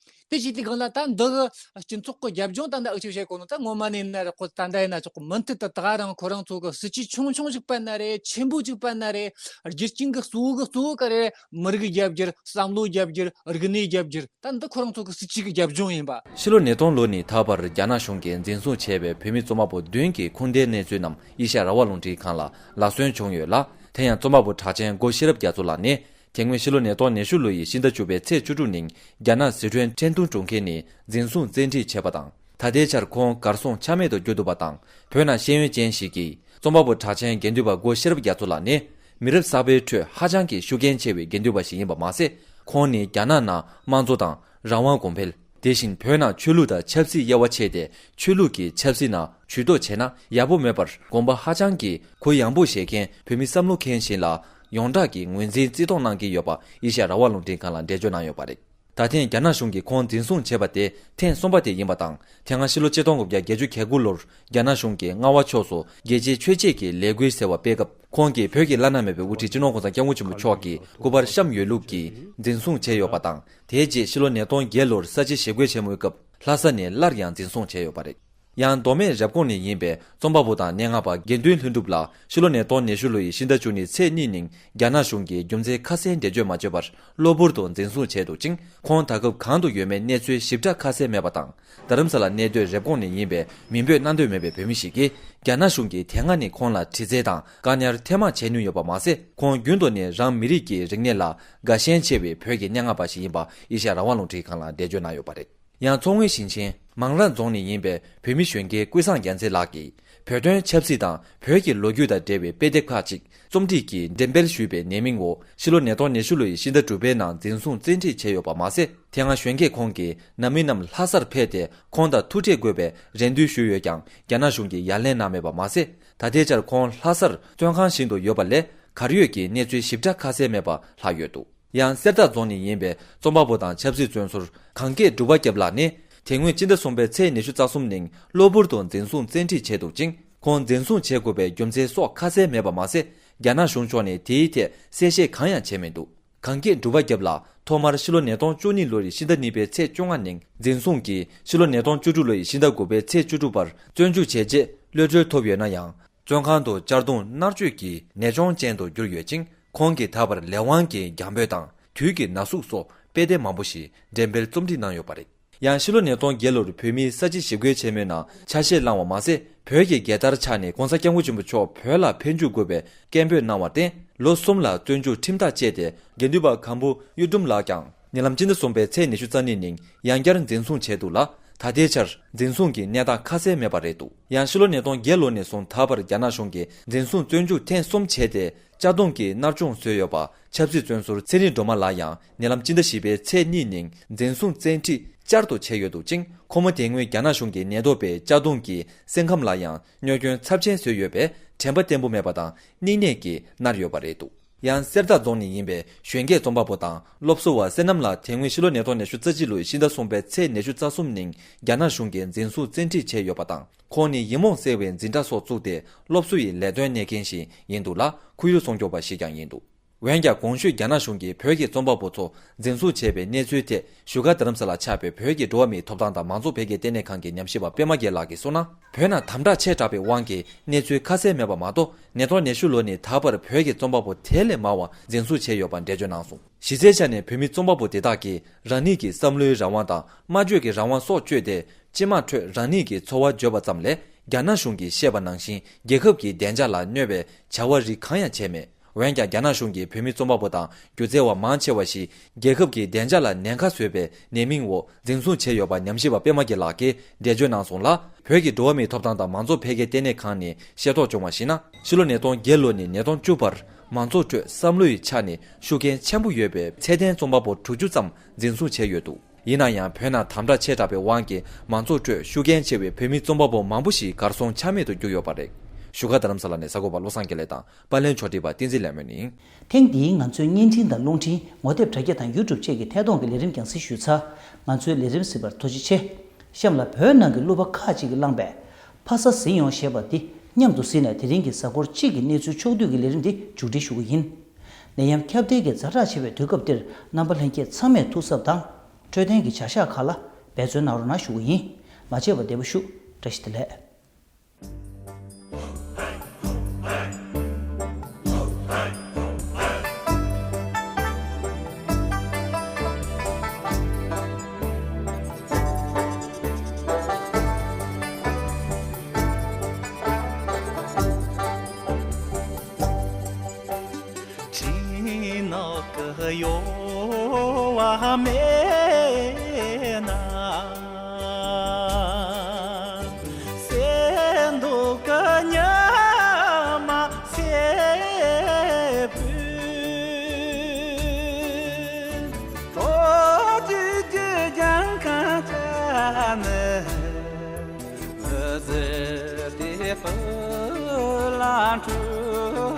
དེ་བྱས་དུས་སྒང་ལ་ད་འདི་གི་སྤྱི་ཚོགས་ཀྱི་རྒྱབ་ལྗོངས་ད་འདི་ཨུ་ཆུ་བྱེད་དགོས་ནོ་ད་ངོ་མ་ནས་ན་རེད། ཁོ་ད་འདྲ་ཡིན་ན་ཆོག་གི་མུ་མཐུད་དུ་ད་ག་རང་ཁོ་རང་ཚོ་གི་སྲིད་ཇུས་ཆུང་ཆུང་ཞིག་སྤེལ་ན་རེད། ཆེན་པོ་ཞིག་སྤེལ་ན་རེད། རྒྱུ་རྐྱེན་གྱི་གཙོ་བོ་གི་གཙོ་བོ་ག་རེ་རེད། མི་རིགས་རྒྱབ་སྐྱོར། བསམ་བློ་རྒྱབ་སྐྱོར། རིག་གནས་རྒྱབ་སྐྱོར། ད་འདི་ཁོ་རང་ཚོ་གི་སྲིད་ཇུས་ཀྱི་རྒྱབ་ལྗོངས་ཡིན་པ། ཕྱི་ལོ་ཉིས་སྟོང་ལོ་ནས་ད་བར་རྒྱ་ནག་གཞུང་གིས་འཛིན་བཟུང་བྱས་པའི་བོད་མི་རྩོམ་པ་པོ་བདུན་གྱི་ཁུངས་ལྡན་གནས་ཚུལ་རྣམས་ཨེ་ཤ་ཡ་རང་དབང་རླུང་འཕྲིན་ཁང་ལ་ལག་སོན་བྱུང་ཡོད་ལ། དེ་ཡང་རྩོམ་པ་པོ་གྲགས་ཅན་སྒོ་ཤེས་རབ་རྒྱ་མཚོ་ལགས་ནི། དེ་སྔོན་ཕྱི་ལོ་ཉིས་སྟོང་ཉི་ཤུ་ལོ་ཡི་ཕྱི་ཟླ་བཅུ་པའི་ཚེས་བཅུ་དྲུག་ཉིན་རྒྱ་ནག་སི་ཁྲོན་ཁྲེང་ཏུའུ་གྲོང་ཁྱེར་ནས་འཛིན་བཟུང་བཙན་ཁྲིད་བྱས་པ་དང་། ད་ལྟའི་ཆར་ཁོང་གར་སོང་ཆ་མེད་དུ་གྱུར་འདུག་པ་དང་། བོད་ནང་ཤེས་ཡོན་ཅན་ཞིག་གིས་རྩོམ་པ་པོ་གྲགས་ཅན་དགེ་འདུན་པ་སྒོ་ཤེས་རབ་རྒྱ་མཚོ་ལགས་ནི། མི་རབས་གསར་པའི་ཁྲོད་ཧ་ཅང་གི་ཤུགས་རྐྱེན་ཆེ་བའི་དགེ་འདུན་པ་ཞིག་ཡིན་པ་མ་ཟད། ཁོང་ནི་རྒྱ་ནག་ནང་དམངས་གཙོ་དང་རང་དབང་གོང་འཕེལ། དེ་བཞིན་བོད་ནང་ཆོས་ལུགས་དང་ཆབ་སྲིད་དབྱེ་བ་ཕྱེ་སྟེ། ཆོས་ལུགས་ཀྱིས་ཆབ་སྲིད་ནང་ཇུས་གཏོགས་བྱས་ན་ཡག་པོ་མེད་པར་དགོངས་པ་ཧ་ཅང་གི་གུ་ཡངས་པོ་བཞེས་མཁན་བོད་མི་བསམ་བློ་མཁན་ཞིག་ལ་ཡོངས་གྲགས་ཀྱི་ངོས་འཛིན་བརྩི་མཐོང་གནང་གི་ཡོད་པ་ཨེ་ཤ་ཡ་རང་དབང་རླུང་འཕྲིན་ཁང་ལ་འགྲེལ་བརྗོད་གནང་ཡོད་པ་རེད། ད་ཐེངས་རྒྱ་ནག་གཞུང་གིས་ཁོང་འཛིན་བཟུང་བྱས་པ་དེ་ཐེངས་གསུམ་པ་དེ་ཡིན་པ་དང་། དེ་སྔ་ཕྱི་ལོ་ཆིག་སྟོང་དགུ་བརྒྱ་བརྒྱད་ཅུ་གྱ་དགུ་ལོར་རྒྱ་ནག་གཞུང་གིས་རྔ་བ་ཕྱོགས་སུ་རྒྱལ་གཅེས་ཆོས་གཅེས་ཀྱི་ལས་འགུལ་ཟེར་བ་སྤེལ་སྐབས། ཁོང་གིས་བོད་ཀྱི་བླ་ན་མེད་པའི་དབུ་ཁྲིད་སྤྱི་ནོར་༸གོང་ས་༸སྐྱབས་མགོན་ཆེན་པོ་མཆོག་གི་སྐུ་པར་བཤམས་ཡོད་ལུགས་ཀྱིས་འཛིན་བཟུང་བྱས་ཡོད་པ་དང་། དེའི་རྗེས་ཕྱི་ལོ་ཉིས་སྟོང་བརྒྱད་ལོར་ས་བྱི་ཞི་རྒོལ་ཆེན་མོའི་སྐབས་ལྷ་ས་ནས་སླར་ཡང་འཛིན་བཟུང་བྱས་ཡོད་པ་རེད། ཡང་མདོ་སྨད་རེབ་གོང་ནས་ཡིན་པའི་རྩོམ་པ་པོ་དང་སྙན་ངག་པ་དགེ་འདུན་ལྷུན་གྲུབ་ལགས་ཕྱི་ལོ་ཉིས་སྟོང་ཉི་ཤུ་ལོ་ཡི་ཕྱི་ཟླ་བཅུ་གཉིས་ཚེས་གཉིས་ཉིན་རྒྱ་ནག་གཞུང་གིས་རྒྱུ་མཚན་ཁ་གསལ་འགྲེལ་བརྗོད་མ་བྱས་པར་གློ་བུར་དུ་འཛིན་བཟུང་བྱས་འདུག་ཅིང་། ཁོང་ད་སྐབས་གང་དུ་ཡོད་མེད་གནས་ཚུལ་ཞིབ་ཕྲ་ཁ་གསལ་མེད་པ་དང་། རྡ་རམ་ས་ལ་གནས་སྡོད་རེབ་གོང་ནས་ཡིན་པའི་མིང་འབོད་གནང་འདོད་མེད་པའི་བོད་མི་ཞིག་གིས། རྒྱ་ནག་གཞུང་གིས་དེ་སྔ་ནས་ཁོང་ལ་དྲི་རྩད་དང་བཀག་ཉར་ཐེངས་མང་བྱས་མྱོང་ཡོད་པ་མ་ཟད། ཁོང་རྒྱུན་དུ་ནས་རང་མི་རིགས་ཀྱི་རིག་གནས་ལ་དགའ་ཞེན་ཆེ་བའི་བོད་ཀྱི་སྙན་ངག་པ་ཞིག་ཡིན་པ་ཨེ་ཤ་ཡ་རང་དབང་རླུང་འཕྲིན་ཁང་ལ་འགྲེལ་བརྗོད་གནང་ཡོད་པ་རེད། ཡང་མཚོ་སྔོན་ཞིང་ཆེན་མང་ར་རྫོང་ནས་ཡིན་པའི་བོད་མི་གཞོན་སྐྱེས་ཀུན་བཟང་རྒྱལ་མཚན་ལགས་ཀྱིས། བོད་དོན་ཆབ་སྲིད་དང་བོད་ཀྱི་ལོ་རྒྱུས་དང་འབྲེལ་བའི་དཔེ་དེབ་ཁག་ཅིག་རྩོམ་སྒྲིག་གིས་འགྲེམས་སྤེལ་ཞུས་པའི་ཉེས་མིང་འོག་ཕྱི་ལོ་ཉིས་སྟོང་ཉི་ཤུ་ལོ་ཡི་ཕྱི་ཟླ་དྲུག་པའི་ནང་འཛིན་བཟུང་བཙན་ཁྲིད་བྱས་ཡོད་པ་མ་ཟད། དེ་སྔ་གཞོན་སྐྱེས་ཁོང་གིས་ནང་མི་རྣམས་ལྷ་སར་ཕེབས་ཏེ་ཁོང་དང་ཐུག་འཕྲད་དགོས་པའི་རེ་འདུན་ཞུས་ཡོད་ཀྱང་། རྒྱ་ནག་གཞུང་གིས་ཡ་ལན་གནང་མེད་པ་མ་ཟད། ད་ལྟའི་ཆར་ཁོང་ལྷ་སར་བཙོན་ཁང་ཞིག་ཏུ་ཡོད་པ་ལས། གར་ཡོད་ཀྱི་གནས་ཚུལ་ཞིབ་ཕྲ་ཁ་གསལ་མེད་པ་ལྷག་ཡོད་འདུག་ཡང་གསེར་རྟ་རྫོང་ནས་ཡིན་པའི་རྩོམ་པ་པོ་དང་ཆབ་སྲིད་བཙོན་ཟུར་གངས་སྐྱིད་འབྲུག་པ་སྐྱབས་ལགས་ནི། དེ་སྔོན་སྤྱི་ཟླ་གསུམ་པའི་ཚེས་ཉི་ཤུ་རྩ་གསུམ་ཉིན་གློ་བུར་དུ་འཛིན་བཟུང་བཙན་ཁྲིད་བྱས་འདུག་ཅིང་། ཁོང་འཛིན་བཟུང་བྱེད་དགོས་པའི་རྒྱུ་མཚན་སོགས་ཁ་གསལ་མེད་པ་མ་ཟད། རྒྱ་ནག་གཞུང་ཕྱོགས་ནས་དེའི་ཐད་གསལ་བཤད་གང་ཡང་བྱས་མི་འདུག་གངས་སྐྱིད་འབྲུག་པ་སྐྱབས་ལགས་ཐོག་མར་ཕྱི་ལོ་ཉིས་སྟོང་བཅུ་གཉིས་ལོ་ཡི་ཕྱི་ཟླ་གཉིས་པའི་ཚེས་བཅོ་ལྔ་ཉིན་འཛིན་བཟུང་གིས་ཕྱི་ལོ་ཉིས་སྟོང་བཅུ་དྲུག་ལོ་ཡི་ཕྱི་ཟླ་དགུ་པའི་ཚེས་བཅུ་དྲུག་བར་བཙོན་འཇུག་བྱས་རྗེས་གློད་གྲོལ་ཐོབ་ཡོད་ན་ཡང་། བཙོན་ཁང་དུ་གཅར་རྡུང་མནར་གཅོད་ཀྱི་ནད་གཅོང་ཅན་དུ་གྱུར་ཡོད་ཅིང་། ཁོང་གིས་ད་བར་ལས་དབང་གི་རྒྱང་འབོད་དང་། དུས་ཀྱི་ན་ཟུག་སོགས་དཔེ་དེབ་མང་པོ་ཞིག་འགྲེམས་སྤེལ་རྩོམ་སྒྲིག་གནང་ཡོད་པ་རེད། ཡང་ཕྱི་ལོ་ཉིས་སྟོང་བརྒྱད་ལོར་བོད་མིའི་ས་བྱི་ཞི་རྒོལ་ཆེན་མོའི་ནང་ཆ་ཤས་བླངས་པ་མ་ཟད། བོད་ཀྱི་རྒྱལ་དར་འཕྱར་ནས་༸གོང་ས་༸སྐྱབས་མགོན་ཆེན་པོ་མཆོག་བོད་ལ་ཕེབས་འཇུག་དགོས་པའི་སྐད་འབོད་གནང་བར་བརྟེན། ལོ་གསུམ་ལ་བཙོན་འཇུག་ཁྲིམས་ཐག་བཅད་དེ། དགེ་འདུན་པ་སྒམ་པོ་གཡུ་སྒྲོན་ལགས་ཀྱང་ཉེ་ལམ་སྤྱི་ཟླ་གསུམ་པའི་ཚེས་ཉི་ཤུ་རྩ་གཉིས་ཉིན་ཡང་བསྐྱར་འཛིན་བཟུང་བྱས་འདུག་ལ། ད་ལྟའི་ཆར་འཛིན་བཟུང་གི་གནས་སྟངས་ཁ་གསལ་མེད་པ་རེད་འདུག་ཡང་ཕྱི་ལོ་ཉིས་སྟོང་བརྒྱད་ལོ་ནས་བཟུང་ད་བར་རྒྱ་ནག་གཞུང་གིས་འཛིན་བཟུང་བཙོན་འཇུག་ཐེངས་གསུམ་བྱས་ཏེ། གཅར་རྡུང་གི་མནར་གཅོད་བཟོས་ཡོད་པ། ཆབ་སྲིད་བཙོན་ཟུར་ཚེ་རིང་སྒྲོལ་མ་ལགས་ཡང་ཉེ་ལམ་སྤྱི་ཟླ་བཞི་པའི་ཚེས་གཉིས་ཉིན་འཛིན་བཟུང་བཙན་ཁྲིད་བསྐྱར་དུ་བྱས་ཡོད་འདུག་ཅིང་། ཁོ་མོ་དེ་སྔོན་རྒྱ་ནག་གཞུང་གི་ཉེན་རྟོག་པས་གཅར་རྡུང་གིས་སེམས་ཁམས་ལ་ཡང་གནོད་སྐྱོན་ཚབས་ཆེན་བཟོས་ཡོད་པས་དྲན་པ་བརྟན་པོ་མེད་པ་དང་སྙིང་ནད་ཀྱིས་མནར་ཡོད་པ་རེད་འདུག་ཡང་གསེར་རྟ་རྫོང་ནས་ཡིན་པའི་གཞོན་སྐྱེས་རྩོམ་པ་པོ་དང་སློབ་གསོ་བ་བསོད་ནམས་ལགས་དེ་སྔོན་ཕྱི་ལོ་ཉིས་སྟོང་ཉི་ཤུ་རྩ་གཅིག་ལོའི་ཕྱི་ཟླ་གསུམ་པའི་ཚེས་ཉི་ཤུ་རྩ་གསུམ་ཉིན་རྒྱ་ནག་གཞུང་གིས་འཛིན་བཟུང་བཙན་ཁྲིད་བྱས་ཡོད་པ་དང་། ཁོང་ནི་ཡིག་རྨོངས་སེལ་བའི་འཛིན་གྲྭ་སོགས་བཙུགས་ཏེ་སློབ་གསོ་ཡི་ལས་དོན་གནས་མཁན་ཞིག་ཡིན་འདུག་ལ། ཁོར་ཡུག་སྲུང་སྐྱོབ་པ་ཞིག་ཀྱང་ཡིན་འདུག་འོན་ཀྱང་གོང་ཞུས་རྒྱ་ནག་གཞུང་གིས་བོད་ཀྱི་རྩོམ་པ་པོ་ཚོ་འཛིན་བཟུང་བྱས་པའི་གནས་ཚུལ་ཐད་བཞུགས་སྒར་རྡ་རམ་ས་ལར་ཆགས་པའི་བོད་ཀྱི་འགྲོ་བ་མིའི་ཐོབ་ཐང་དང་མང་གཙོ་འཕེལ་རྒྱས་ལྟེ་གནས་ཁང་གི་ཉམས་ཞིབ་པ་པད་མ་རྒྱལ་ལགས་ཀྱིས་གསུངས་ན། བོད་ནང་དམ་དྲག་ཆེ་དྲགས་པའི་དབང་གིས་གནས་ཚུལ་ཁ་གསལ་མེད་པ་མ་གཏོགས། ཉིས་སྟོང་ཉི་ཤུ་ལོ་ནས་ད་བར་བོད་ཀྱི་རྩོམ་པ་པོ་དེ་ལས་མང་བ་འཛིན་བཟུང་བྱས་ཡོད་པ་འགྲེལ་བརྗོད་གནང་སོང་། གཞི་རྩའི་ཆ་ནས་བོད་མི་རྩོམ་པ་པོ་དེ་དག་གིས་རང་ཉིད་ཀྱི་བསམ་བློའི་རང་དབང་དང་སྨྲ་བརྗོད་ཀྱི་རང་དབང་སོགས་སྤྱོད་དེ། སྤྱི་དམངས་ཁྲོད་རང་ཉིད་ཀྱི་འཚོ་བ་བརྗོད་པ་ཙམ་ལས། རྒྱ་ནག་གཞུང་གིས་བཤད་པ་ནང་བཞིན་རྒྱལ་ཁབ་ཀྱི་བདེ་འཇགས་ལ་གནོད་པའི་བྱ་བ་རིགས་གང་ཡང་བྱས་མེད། འོན་ཀྱང་རྒྱ་ནག་གཞུང་གིས་བོད་མི་རྩོམ་པ་པོ་དང་སྒྱུ་རྩལ་བ་མང་ཆེ་བ་ཞིག་རྒྱལ་ཁབ་ཀྱི་བདེ་འཇགས་ལ་ཉེན་ཁ་བཟོས་པའི་ཉེས་མིང་འོག་འཛིན་བཟུང་བྱས་ཡོད་པ་ཉམས་ཞིབ་པ་པད་མ་རྒྱལ་ལགས་ཀྱིས་འགྲེལ་བརྗོད་གནང་སོང་ལ། བོད་ཀྱི་འགྲོ་བ་མིའི་ཐོབ་ཐང་དང་མང་གཙོ་འཕེལ་རྒྱས་ལྟེ་གནས་ཁང་ནས་ཤེས་རྟོགས་བྱུང་བར་གཞིགས་ན། ཕྱི་ལོ་ཉིས་སྟོང་བརྒྱད་ལོ་ནས་ཉིས་སྟོང་བཅུ་བར་མང་ཚོགས་ཁྲོད་བསམ་བློ་ཡི་ཆ་ནས་ཤུགས་རྐྱེན་ཆེན་པོ་ཡོད་པའི་ཚད་ལྡན་རྩོམ་པ་པོ་དྲུག་ཅུ་ཙམ་འཛིན་བཟུང་བྱས་ཡོད་འདུག་ཡིན་ན་ཡང་། བོད་ནང་དམ་དྲག་ཆེ་དྲགས་པའི་དབང་གིས་མང་ཚོགས་ཁྲོད་ཤུགས་རྐྱེན་ཆེ་བའི་བོད་མི་རྩོམ་པ་པོ་མང་པོ་ཞིག་གར་སོང་ཆ་མེད་དུ་གྱུར་ཡོད་པ་རེད། བཞུགས་སྒར་རྡ་རམ་ས་ལ་ནས་གསར་འགོད་པ་བློ་བཟང་དགེ་ལེགས་དང་པར་ལེན་ཕྱོགས་སྒྲིག་པ་བསྟན་འཛིན་ལེགས་སྨོན་ཡིན། ཐེངས་འདིའི་ང་ཚོའི་བརྙན་འཕྲིན་དང་རླུང་འཕྲིན། ངོ་དེབ་དྲ་རྒྱ་དང་ཡུ་ཊུབ་བཅས་ཀྱི་ཐད་གཏོང་གི་ལས་རིམ་རྒྱང་སྲིང་ཞུས་ཚར། ང་ཚོའི་ལས་རིམ་གཟིགས་པར་ཐུགས་རྗེ་ཆེ། གཤམ་ལ་བོད་ནང་གི་གླུ་པ་ཁག་ཅིག་གིས་བླངས་པའི་ཕ་ས་ཟིན་ཡོང་ཞེས་པ་འདི་མཉམ་དུ་གཟིགས་ནས། དེ་རིང་གི་གཟའ་འཁོར་གཅིག་གི་གནས་ཚུལ་ཕྱོགས་བསྡུས་ཀྱི་ལས་རིམ་འདི་མཇུག་སྒྲིལ་ཞུ་གི་ཡིན། ནད་ཡམས་ཁྱབ་གདལ་གྱི་ཛ་དྲག་ཆེ་བའི་དུས་སྐབས་འདིར། རྣམ་པ་ལྷན་རྒྱས་ཚང་མས་ཐུགས་གཟབ་དང་། འཕྲོད་བསྟེན་གྱི་བྱ་གཞག་ཁག་ལ་འབད་བརྩོན་གནང་རོགས་གནང་ཞུ་གི་ཡིན། མ་བརྗེད་པར་བདེ་པོ་བཞུགས། བཀྲ་ཤིས་བདེ་ལེགས། འདྲིས་ནག་གི་གཡོ་བ་མེད་ན། གསེར་མདོག་གི་ཉི་མ་སེར་པོས། སྤྲོ་བསྡུས་ཀྱི་རྒྱལ་ཁམས་ཀྱི་ནི། བཟི་དེ་སྤུ་ལ་འཁྲུལ་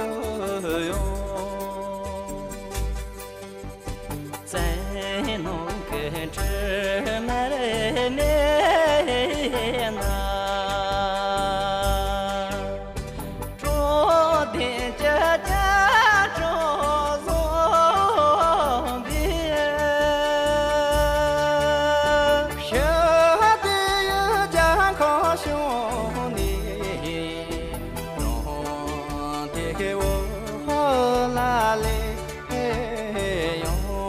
ཡོང་། བཙན་གནོན་གྱི་དྲི་མ་མེད་ན། སྤྲོ་ལྡན་གྱི་རྒྱན་སྐྱོང་བཟང་པོས། ཞི་བདེའི་རྒྱལ་ཁམས་སྐྱོང་ནས། ལུང་བསྟན་འོག་ལ་སླེབས་ཡོང་།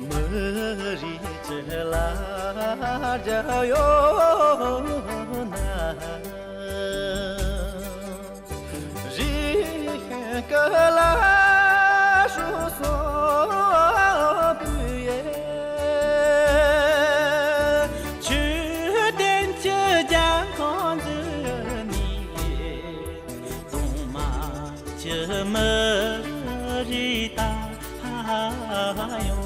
མི་རིགས་ཀྱི་ལ་རྒྱ་ཡོད་ན། རིགས་ཀྱི་ལ་ཧྲུ་སོ་བུ་ཡེ། ཆོས་ལྡན་གྱི་རྒྱལ་ཁམས་འདི་ནས། གདོང་དམར་གྱི་མི་རིགས་དར་ཡོང་།